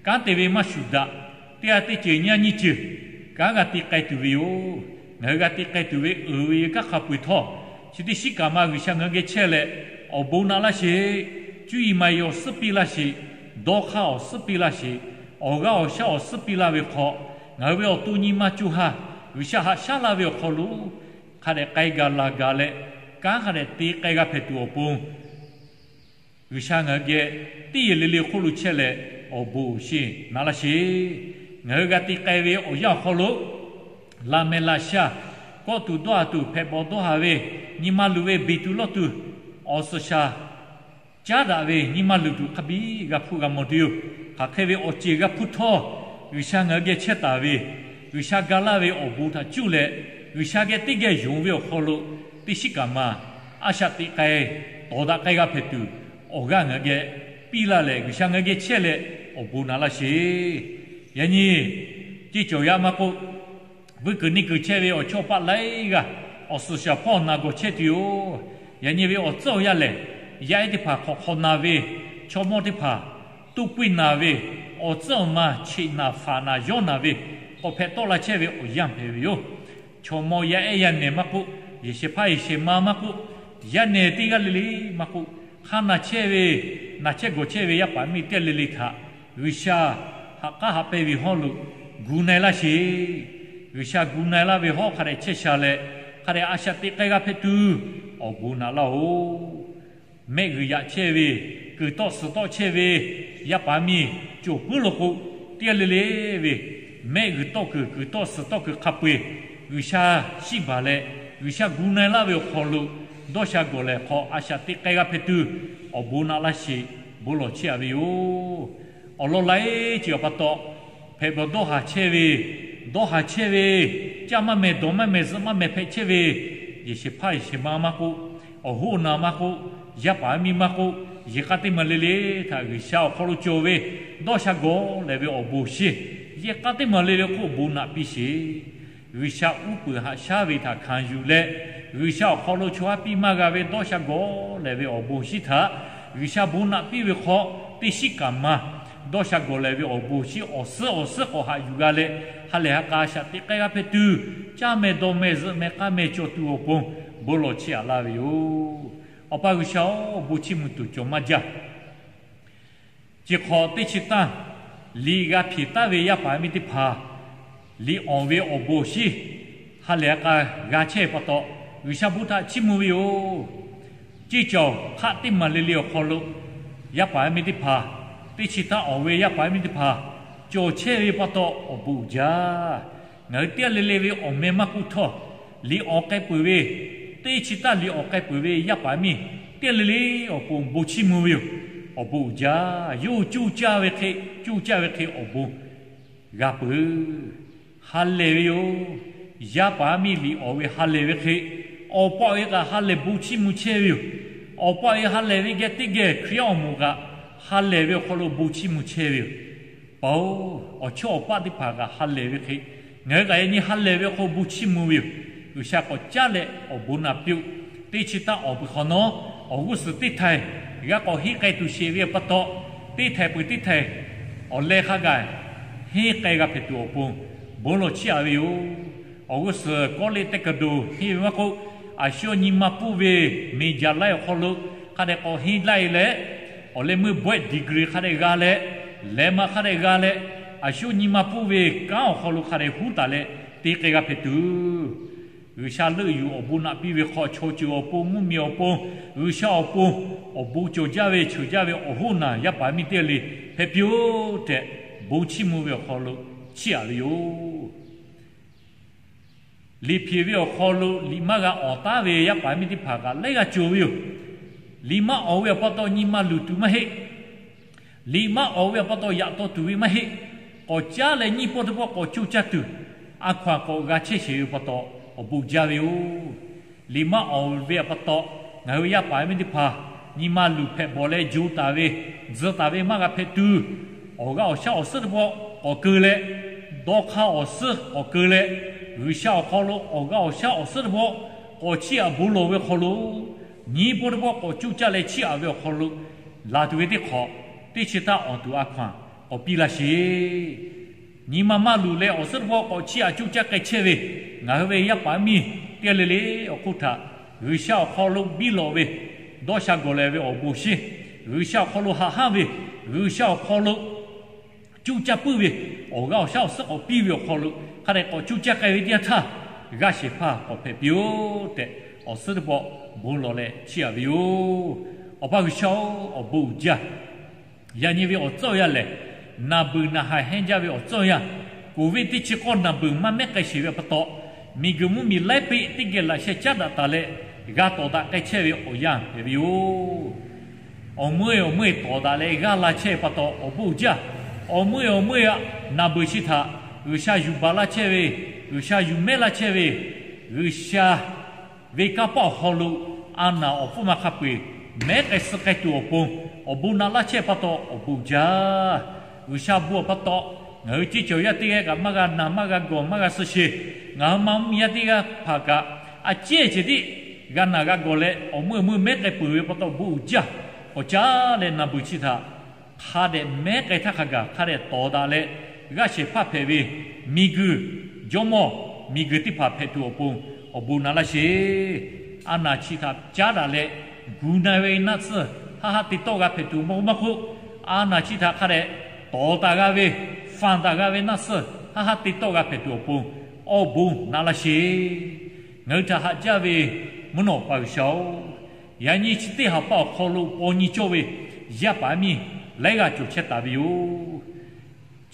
Kanˉ te ve maˇ shuˍ daꞈ. Teˇ g'aˇ teˇ ceuˬ nyi aˇ nyiˇ ceuˬ kanˉ g'a te k'ai tuˬ ve yoˬ. Ngaˬ hui g'a te k'ai tuˬ ve uiˍ ve kanˉ hk'a peu-eˬ htawˇ, chi teˇ shiˉ kaꞈ ma G'uiˬsha ngaˬ hui geh chehˇ leh, awˬ bon naꞈ laˇ sheˍ. Cuˇ yiˍ ma yiˍ awˬ suhˉ piˇ laˇ sheˍ. Dawˇ hk'aˇ awˬ suhˉ piˇ laˇ sheˍ. Awˬ g'aˇ awˬ shaˉ awˬ suhˉ piˇ laˇ ve hk'aw, ngaˬ hui ve awˬ to nyi ma co ha G'uiˬsha haꞈ shaˉ laˇ ve awˬ hk'aw lo hk'a dehꞈ k'ai gaˬ laˬ gaˬ leh, kanˉ hk'a dehꞈ te k'ai g'a hpehꞈ tuˬ awˬ pon G'uiˬsha ngaˬ hui geh teˇ yehˬ le le hk'oˆ lo chehˇ leh, awˬ bon awˬ shiˍ naꞈ laˇ sheˍ. Ngaˬ hui g'a te k'ai ve awˬ yanˇ awˬ hk'aw lo, laꞈ mehˍ laꞈ sha, kawˆ tuˬ dawˇ haˍ tuˬ hpehꞈ bawˬ dawˇ haˍ ve, nyi ma luˬ ve beˬ tuˬ lawˇ tuˬ, awˬ suhˍ shaˍ caˉ daꞈ ve nyi ma luˬ tuˬ hk'a biˇ g'a hpuˇ g'a mawˬ tuˬ yoˬ. Hk'aˬ hk'e ve awˬ ceˬ g'a hpuˇ htawˇ, G'uiˬsha ngaˬ hui geh chehˇ taˍ ve, G'uiˬsha ga laˇ ve awˬ bon htaꞈ cuˇ leh, G'uiˬsha geh teˇ geh yonˍ ve awˬ hk'aw lo, teˇ shiˉ kaꞈ ma a shaꞈ teꞈ k'ai, tawˍ daꞈ k'ai g'a hpehꞈ tuˬ, awˬ g'aˇ ngaˬ hui geh piˇ laˇ leh, G'uiˬsha ngaˬ hui geh chehˇ leh, awˬ bon naꞈ laˇ sheˍ. Yaꞈ nyi ceˇ cawˬ yaˇ maˇ k'oˆ, vuiˇ kuiˬ neˇ kuiˬ chehˇ ve awˬ chawˇ paˆ laiˉ g'aˇ awˬ suhˍ shaˍ hpawˇ na gawˬ chehˇ tuˬ yoˬ. Yaꞈ nyi ve awˬ tcuhˉ awˬ yaˇ lehˬ, yaˇ ehˉ teˇ hpaˍ hk'awꞈ hk'aw na ve, chaw mawˇ teˇ hpaˍ toˇ puiˇ na ve, awˬ tcuhˉ awˬ ma cheꞈ naˍ faˍ naˍ yawˇ naˍ ve, k'awꞈ hpehꞈ tawˆ la chehˇ ve awˬ yanˇ hpehꞈ ve yoˬ. Chaw mawˇ yaˇ ehˉ yaˇ nehˬ maˇ k'oˆ, yehˬ shehˍ hpaˇ yehˬ shehˍ ma maˇ k'oˆ, yaˇ nehˬ teˇ g'aˇ le le maˇ k'oˆ, hk'aˇ na chehˇ ve, na chehˇ gawˬ chehˇ ve yaˇ paˍ miˇ teˇ g'aˇ le le htaꞈ G'uiˬsha haꞈ k'aˉ haꞈ pehnˇ ve hawˉ lo gu na-e laˇ sheˍ. G'uiˬsha gu na-e laˇ ve hawˉ hk'a dehꞈ chehˇ sha leh, hk'a dehꞈ a shaꞈ teꞈ k'ai g'a hpehꞈ tuˬ, awˬ bon naꞈ laˇ-oˬ. Mehˆ g'uiˬ yaꞈ chehˇ ve, kuiˬ tawˆ suhˍ tawˆ chehˇ ve yaˇ paˍ miˇ cawˬ puiˉ lo k'o, teˇ g'aˇ le le ve mehˆ g'uiˬ tawˆ kuiˬ, kuiˬ tawˆ suhˍ tawˆ kuiˬ hk'a peu-eˬ G'uiˬsha shiˆ baˬ leh, G'uiˬsha gu na-e laˇ ve awˬ hk'aw lo dawˇ sha gawˬ lehˬ hk'aw a shaꞈ teꞈ k'ai g'a hpehꞈ tuˬ, awˬ bon naꞈ laˇ sheˍ, bon lawˬ chehˇ-a ve yoˬ. Awˬ lawn laiˉ ceuˬ pa taw, hpehꞈ bawˬ dawˇ haˍ chehˇ ve, dawˇ haˍ chehˇ ve, caˇ maˇ mehˍ, dawˬ maˇ mehˍ, zuhꞈ maˇ mehˍ hpehꞈ chehˇ ve, yehˬ shehˍ hpaˇ yehˬ shehˍ ma maˇ k'oˆ, awˬ hoˉ awˬ naˍ maˇ k'oˆ, yaˇ paˍ miˇ maˇ k'oˆ, yehˬ k'a teˇ maˬ le le htaꞈ G'uiˬsha awˬ hk'aw lo cawˬ ve dawˇ sha gawˬ lehˬ ve awˬ bon awˬ shiˍ, yehˬ k'a teˇ maˬ le le hk'oˆ bon naꞈ piˇ sheˍ. G'uiˬsha uˉ peunˍ haꞈ shaˉ ve htaꞈ hkanˍ yuˬ leh, G'uiˬsha awˬ hk'aw lo chaw haˉ piˇ maˇ g'a ve dawˇ sha gawˬ lehˬ ve awˬ bon awˬ shiˍ htaꞈ G'uiˬsha bon naꞈ piˇ ve hk'aw, teˇ shiˉ kaꞈ ma dawˇ sha gawˬ lehˬ ve awˬ bon awˬ shiˍ awˬ suhˉ awˬ suhˉ k'awꞈ haꞈ yuˬ g'a leh, ha lehˬ ha k'a a shaꞈ teꞈ k'ai g'a hpehꞈ tuˬ, caˇ mehˍ dawˬ mehˍ zuhꞈ mehˍ k'a mehˍ cawˬ tuˬ awˬ pon bon lawˬ chehˇ-a laˇ ve yoˬ. Awˬ pa G'uiˬsha-oˬ, bon chiˇ mvuh tuˬ cawˬ maˇ jaˇ. Chi hk'awꞈ teˇ chi tanˇ liꞈ g'a hpeꞈ taˍ ve yaˇ paˍ miˇ teˇ hpaˍ, liꞈ awˬ ve awˬ bon awˬ shiˍ ha lehˬ ha k'a g'a chehˇ ve pa taw, G'uiˬsha bon htaꞈ chiˇ mvuh ve yoˬ. Ceˇ cawˬ hk'aˆ teˇ maˬ le le awˬ hk'aw lo yaˇ paˍ miˇ teˇ hpaˍ, teˇ chi tanˇ awˬ ve yaˇ paˍ miˇ teˇ hpaˍ cawˬ chehˇ ve pa taw awˬ bon uiˍ jaˇ. Ngaˬ hui teˇ g'aˇ le le ve awˬ meh maˇ k'oˆ htawˇ, liꞈ awˬ k'ai peuˬ ve, teˇ chi tanˇ liꞈ awˬ k'ai peuˬ ve yaˇ paˍ miˇ teˇ g'aˇ le le awˬ pon bon chiˇ mvuh ve yoˬ. Awˬ bon uiˍ jaˇ. Yawˇ hui cuˇ caˇ ve hk'e, cuˇ caˇ ve hk'e awˬ bon g'a peuˬ. Ha lehˬ ve yoˬ. Yaˇ paˍ miˇ liꞈ awˬ ve ha lehˬ ve hk'e, awˬ pa awˬ e kaꞈ ha lehˬ bon chiˇ mvuh chehˇ ve yoˬ. Awˬ pa awˬ e ha lehˬ ve geh teˇ geh Hkriꞈ yaˇ awˬ moˍ kaꞈ ha lehˬ ve awˬ hk'aw lo bon chiˇ mvuh chehˇ ve yoˬ. Paˍ-oˬ, awˬ chawˇ awˬ paˆ teˇ hpaˍ kaꞈ ha lehˬ ve hk'e, ngaˬ hui kaꞈ yaꞈ nyi ha lehˬ ve awˬ hk'aw bon chiˇ mvuh ve yoˬ. G'uiˬsha k'awꞈ caˉ leh awˬ bon naꞈ piˇ-oˆ. Teˇ chi tanˇ awˬ peuˬ hk'awꞈ nawˉ, awˬ g'uˇ suhˍ teˇ htaiˍ g'a k'awꞈ henˇ k'ai tuˬ sheˍ ve pa taw, teˇ htaiˍ peuˬ teˇ htaiˍ awˬ leh hk'a gaˬ henˇ k'ai g'a hpehꞈ tuˬ awˬ pon bon lawˬ chehˇ-a ve yoˬ. Awˬ g'uˇ suhˍ kawˉ liˇ teˇ kaˬ doˬ henˇ ve maˇ k'oˆ, a shu nyi ma puˇ ve miˬ jaˬ laiˉ awˬ hk'aw lo hk'a dehꞈ k'awꞈ henˇ laiˉ leh, awˬ leh meuˇ bawehˆ degree hk'a dehꞈ g'a leh, lehˬ ma hk'a dehꞈ g'a leh, a shu nyi ma puˇ ve kanˉ awˬ hk'aw lo hk'a dehꞈ huˉ taˍ leh te k'ai g'a hpehꞈ tuˬ, G'uiˬsha leuˆ yuˬ awˬ bon naꞈ piˇ ve hk'aw, chaw ceuˬ awˬ pon, mvuhˇmiˬ awˬ pon, G'uiˬsha awˬ pon awˬ bon cawˬ jaˇ ve, cheuˬ jaˇ ve awˬ hoˉ naˬ yaˇ paˍ miˇ teˇ g'aˇ le hpehꞈ piˇ-oˆ tehꞈ, bon chiˇ mvuh ve awˬ hk'aw lo chiˇ aꞈ ve yoˬ. Liꞈ hpeꞈ ve awˬ hk'aw lo liꞈ maˇ g'a awˍ taˉ ve yaˇ paˍ miˇ teˇ hpaˍ kaꞈ laiˉ g'aˇ cawˬ ve yoˬ. Liꞈ maˇ awˍ ve awˬ pa taw nyi ma luˬ tuˬ maˇ heˆ. Liꞈ maˇ awˍ ve awˬ pa taw yaꞈ taw tuˬ ve maˇ heˆ. K'awꞈ caˉ leh nyiˇ pawˆ teˇ pawˆ k'awꞈ coˇ caˇ tuˬ, a hkaw anˬ k'awꞈ g'a chehˇ sheˍ ve pa taw awˬ bon jaˇ ve yoˬ. Liꞈ maˇ awˍ ve awˬ pa taw, ngaˬ hui yaˇ paˍ yaˇ miˇ teˇ hpaˍ nyi ma luˬ hpehꞈ bawˬ leh jo taˍ ve, tzuhꞈ taˍ ve maˇ g'a hpehꞈ tuˬ, awˬ g'aˇ awˬ shaˉ awˬ suhˉ teˇ pawˆ k'awꞈ keu leh, dawˇ hk'aˇ awˬ suhˉ k'awꞈ keu leh, G'uiˬsha awˬ hk'aw lo awˬ g'aˇ awˬ shaˉ awˬ suhˉ teˇ pawˆ k'awꞈ chiˇ aꞈ bon lawˬ ve awˬ hk'aw lo, nyiˇ pawˆ teˇ pawˆ k'awꞈ coˇ caˇ leh chiˇ aꞈ ve awˬ hk'aw lo, laˬ tuˬ ve teˇ hk'awꞈ, teˇ chi htaˇ awˬ tuˬ a hkaw anˬ k'awꞈ piˇ laˇ sheˍ. Nyi ma maˇ luˬ leh awˬ suhˉ teˇ pawˆ k'awꞈ chiˇ aꞈ coˇ caˇ k'ai chehˇ ve, ngaˬ hui ve yaˇ paˍ yaˇ miˇ teˇ g'aˇ le le awˬ hk'oˆ htaꞈ G'uiˬsha awˬ hk'aw lo biˇ lawˬ ve, dawˇ sha gawˬ lehˬ ve awˬ bon awˬ shinˉ, G'uiˬsha awˬ hk'aw lo haꞈ hanˇ ve, G'uiˬsha awˬ hk'aw lo coˇ caˇ puiˉ ve, awˬ g'aˇ awˬ shaˉ awˬ suhˉ k'awꞈ piˇ ve awˬ hk'aw lo hk'a dehꞈ k'awꞈ coˇ caˇ k'ai ve teˇ yanˇ htaˇ, g'aˇ shehˍ hpaˇ k'awꞈ hpehꞈ piˇ-oˆ tehꞈ, awˬ suhˉ teˇ pawˆ bon lawˬ leh chiˇ aꞈ ve yoˬ. Awˬ pa G'uiˬsha-oˬ, awˬ bon uiˍ jaˇ. Yaꞈ nyi ve awˬ tcuhˉ awˬ yanˇ lehˬ, naˬ beuˬ naˬ haiˬ hehnˇ jaˇ ve awˬ tcuhˉ awˬ yanˇ, COVID teˇ chi k'awˇ naˬ beuˬ maˇ mehˉ k'ai sheˍ ve pa taw, miˬguiˬ mvuhˇmiˬ laiˉ peˆ teˇ geh laꞈ sheh caˉ daꞈ taˍ leh, g'a tawˍ daꞈ k'ai chehˇ ve awˬ yanˇ hpehꞈ ve yoˬ. Awˬ meuˇ awˬ meuˇ tawˍ daꞈ leh g'aˇ la chehˇ ve pa taw awˬ bon uiˍ jaˇ. Awˬ meuˇ awˬ meuˇ aꞈ, naˬ beuˬ chi htaꞈ G'uiˬsha yuˬ baˬ laˇ chehˇ ve, G'uiˬsha yuˬ mehˉ laˇ chehˇ ve, G'uiˬsha ve kanˇ paˆ awˬ hk'aw lo a naˬ awˬ hpfuhˇ ma hk'a peu-eˬ mehˉ k'ai suh k'ai tuˬ awˬ pon, awˬ bon naꞈ laˇ chehˇ pa taw awˬ bon uiˍ jaˇ. G'uiˬsha bon awˬ pa taw, ngaˬ hui ceˇ cawˬ yaˇ teˇ g'aˇ kaꞈ maˇ g'a naˬ, maˇ g'a gawˬ, maˇ g'a suh sheˍ. Ngaˬ hui ma mvuhˇmiˬ yaˇ teˇ g'aˇ hpaˍ kaꞈ, a ciˉ ceh tiˉ g'a naˬ g'a gawˬ leh awˬ meuˇ awˬ meuˇ mehˉ k'ai peuˬ ve pa taw bon uiˍ jaˇ. K'awꞈ caˉ leh naˬ beuˬ chi htaꞈ hk'a dehꞈ mehˉ k'ai htaˇ hk'a gaˬ hk'a dehꞈ tawˍ daꞈ leh, g'aˇ shehˍ hpaˇ hpehꞈ ve miˬguiˬ, jawˇmawˇ miˬguiˬ teˇ hpaˍ hpehꞈ tuˬ awˬ pon awˬ bon naꞈ laˇ sheˍ. A naˬ chi htaꞈ caˉ daꞈ leh, gu na ve naˆ tsuhˇ haˆ haˆ te tawˆ g'a hpehꞈ tuˬ maˇ k'oˆ maˇ k'oˆ, a naˬ chi htaꞈ hk'a dehꞈ tawˍ taˍ g'a ve, fanˬ taˍ g'a ve naˆ tsuhˇ haˆ haˆ te tawˆ g'a hpehꞈ tuˬ awˬ pon awˬ bon naꞈ laˇ sheˍ. Ngaˬ hui htaꞈ haꞈ jaˇ ve mvuhˇ naw pa G'uiˬsha-oˬ, yaꞈ nyi chi teˇ ha pa awˬ hk'aw lo paw nyi cawˇ ve yaˇ paˍ yaˇ miˇ laiˉ g'aˇ cawˬ chehˇ taˍ ve yoˬ.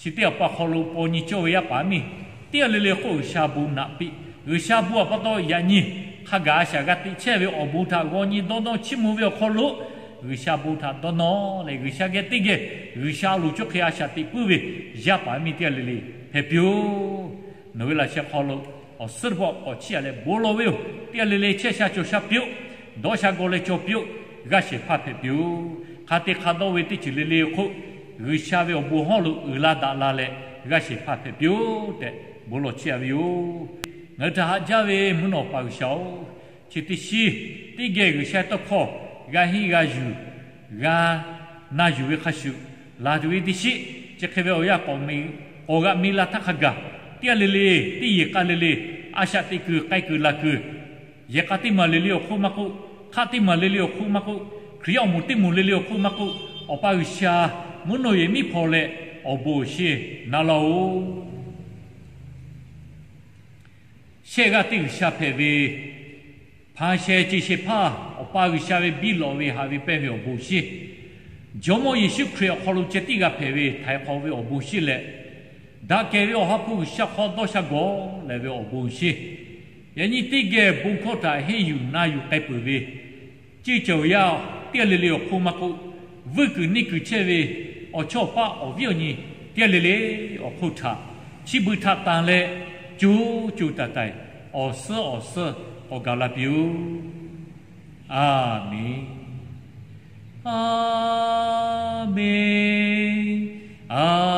Chi teˇ ha pa awˬ hk'aw lo paw nyi cawˇ ve yaˇ paˍ yaˇ miˇ teˇ g'aˇ le le hk'oˆ G'uiˬsha bon naꞈ piˇ. G'uiˬsha bon awˬ pa taw yaꞈ nyi hk'a gaˬ a shaꞈ g'a teꞈ chehˇ ve awˬ bon htaꞈ g'aw nyi dawˇ dawˇ chiˇ mvuh ve awˬ hk'aw lo, G'uiˬsha bon htaꞈ dawˇ nawˇ leh G'uiˬsha geh teˇ geh G'uiˬsha a loˍ cawˇ hk'e a shaꞈ teꞈ puiˉ ve yaˇ paˍ yaˇ miˇ teˇ g'aˇ le le hpehꞈ piˇ-oˬ. Nawˬ ve laꞈ sheh hk'aw lo awˬ suhˉ teˇ pawˆ k'awꞈ chiˇ aꞈ leh bon lawˬ ve yoˬ. Teˇ g'aˇ le le chehˇ sha cawˬ sha piˇ-oˆ. Dawˇ sha gawˬ leh cawˬ piˇ-oˆ. G'aˇ shehˍ hpaˇ hpehꞈ piˇ-oˬ. Hk'a te hk'a dawˇ ve teˇ ceuˬ le le awˬ hk'oˆ, G'uiˬsha ve awˬ bon hawˉ lo uiˍ la daꞈ la leh g'aˇ shehˍ hpaˇ hpehꞈ piˇ-oˆ tehꞈ bon lawˬ chiˇ aꞈ ve yoˬ. Ngaˬ hui htaꞈ haꞈ jaˇ ve mvuhˇ naw pa G'uiˬsha-oˬ, chi teˇ shiˉ teˇ geh G'uiˬsha tawˇ hkawˇ g'a henˇ g'a yuˬ, g'a na yuˬ ve hk'a shuˍ, laˬ tuˬ ve teˇ shiˉ chi hk'e ve awˬ yanˇ k'awꞈ g'aꞈ mi la htaˇ hk'a gaˬ, teˇ g'aˇ le le, teˇ yehˬ k'a le le, a shaꞈ teꞈ kuiˬ k'ai kuiˬ laˬ kuiˬ, yehˬ k'a teˇ maˬ le le awˬ hk'oˆ maˇ k'oˆ, hk'aˆ teˇ maˬ le le awˬ hk'oˆ maˇ k'oˆ, Hkriꞈ yaˇ awˬ moˍ teˇ moˍ le le awˬ hk'oˆ maˇ k'oˆ, Awˬ pa G'uiˬsha mvuhˇ naw yehˬ miˉ hpaw leh awˬ bon awˬ shinˉ na laˇ-oˬ. Shehˆ g'aˇ teˇ G'uiˬsha hpehꞈ ve, hpanˍ shehˍ ceˬ shehˍ hpaˇ Awˬ pa G'uiˬsha ve biˇ lawꞈ ve haꞈ ve pehnˇ ve awˬ bon awˬ shinˉ, Jawˇmawˇ Yeˍsuˆ Hkriꞈ awˬ hk'aw lo ceh tiˉ g'a hpehꞈ ve htaiˍ hk'awꞈ ve awˬ bon awˬ shinˉ leh, daꞈ kehˬ ve Awˬ ha hpu G'uiˬsha hk'aw dawˇ sha gawˬ leh ve awˬ bon awˬ shinˉ, yaꞈ nyi teˇ geh bon hkawˇ htaꞈ henˇ yuˬ na yuˬ k'ai peuˬ ve ceˇ cawˬ yaˇ teˇ g'aˇ le le awˬ hk'oˆ maˇ k'oˆ, vuiˇ kuiˬ neˇ kuiˬ chehˇ ve awˬ chawˇ awˬ paˆ awˬ viˉ awˬ nyi teˇ g'aˇ le le awˬ hk'oˆ htaꞈ chi beuꞈ htaꞈ tanˬ leh, co co taiˍ taiˍ awˬ suhˉ awˬ suhˉ k'awꞈ gaˬ la piˇ-oˆ. A menˍ. A menˍ. A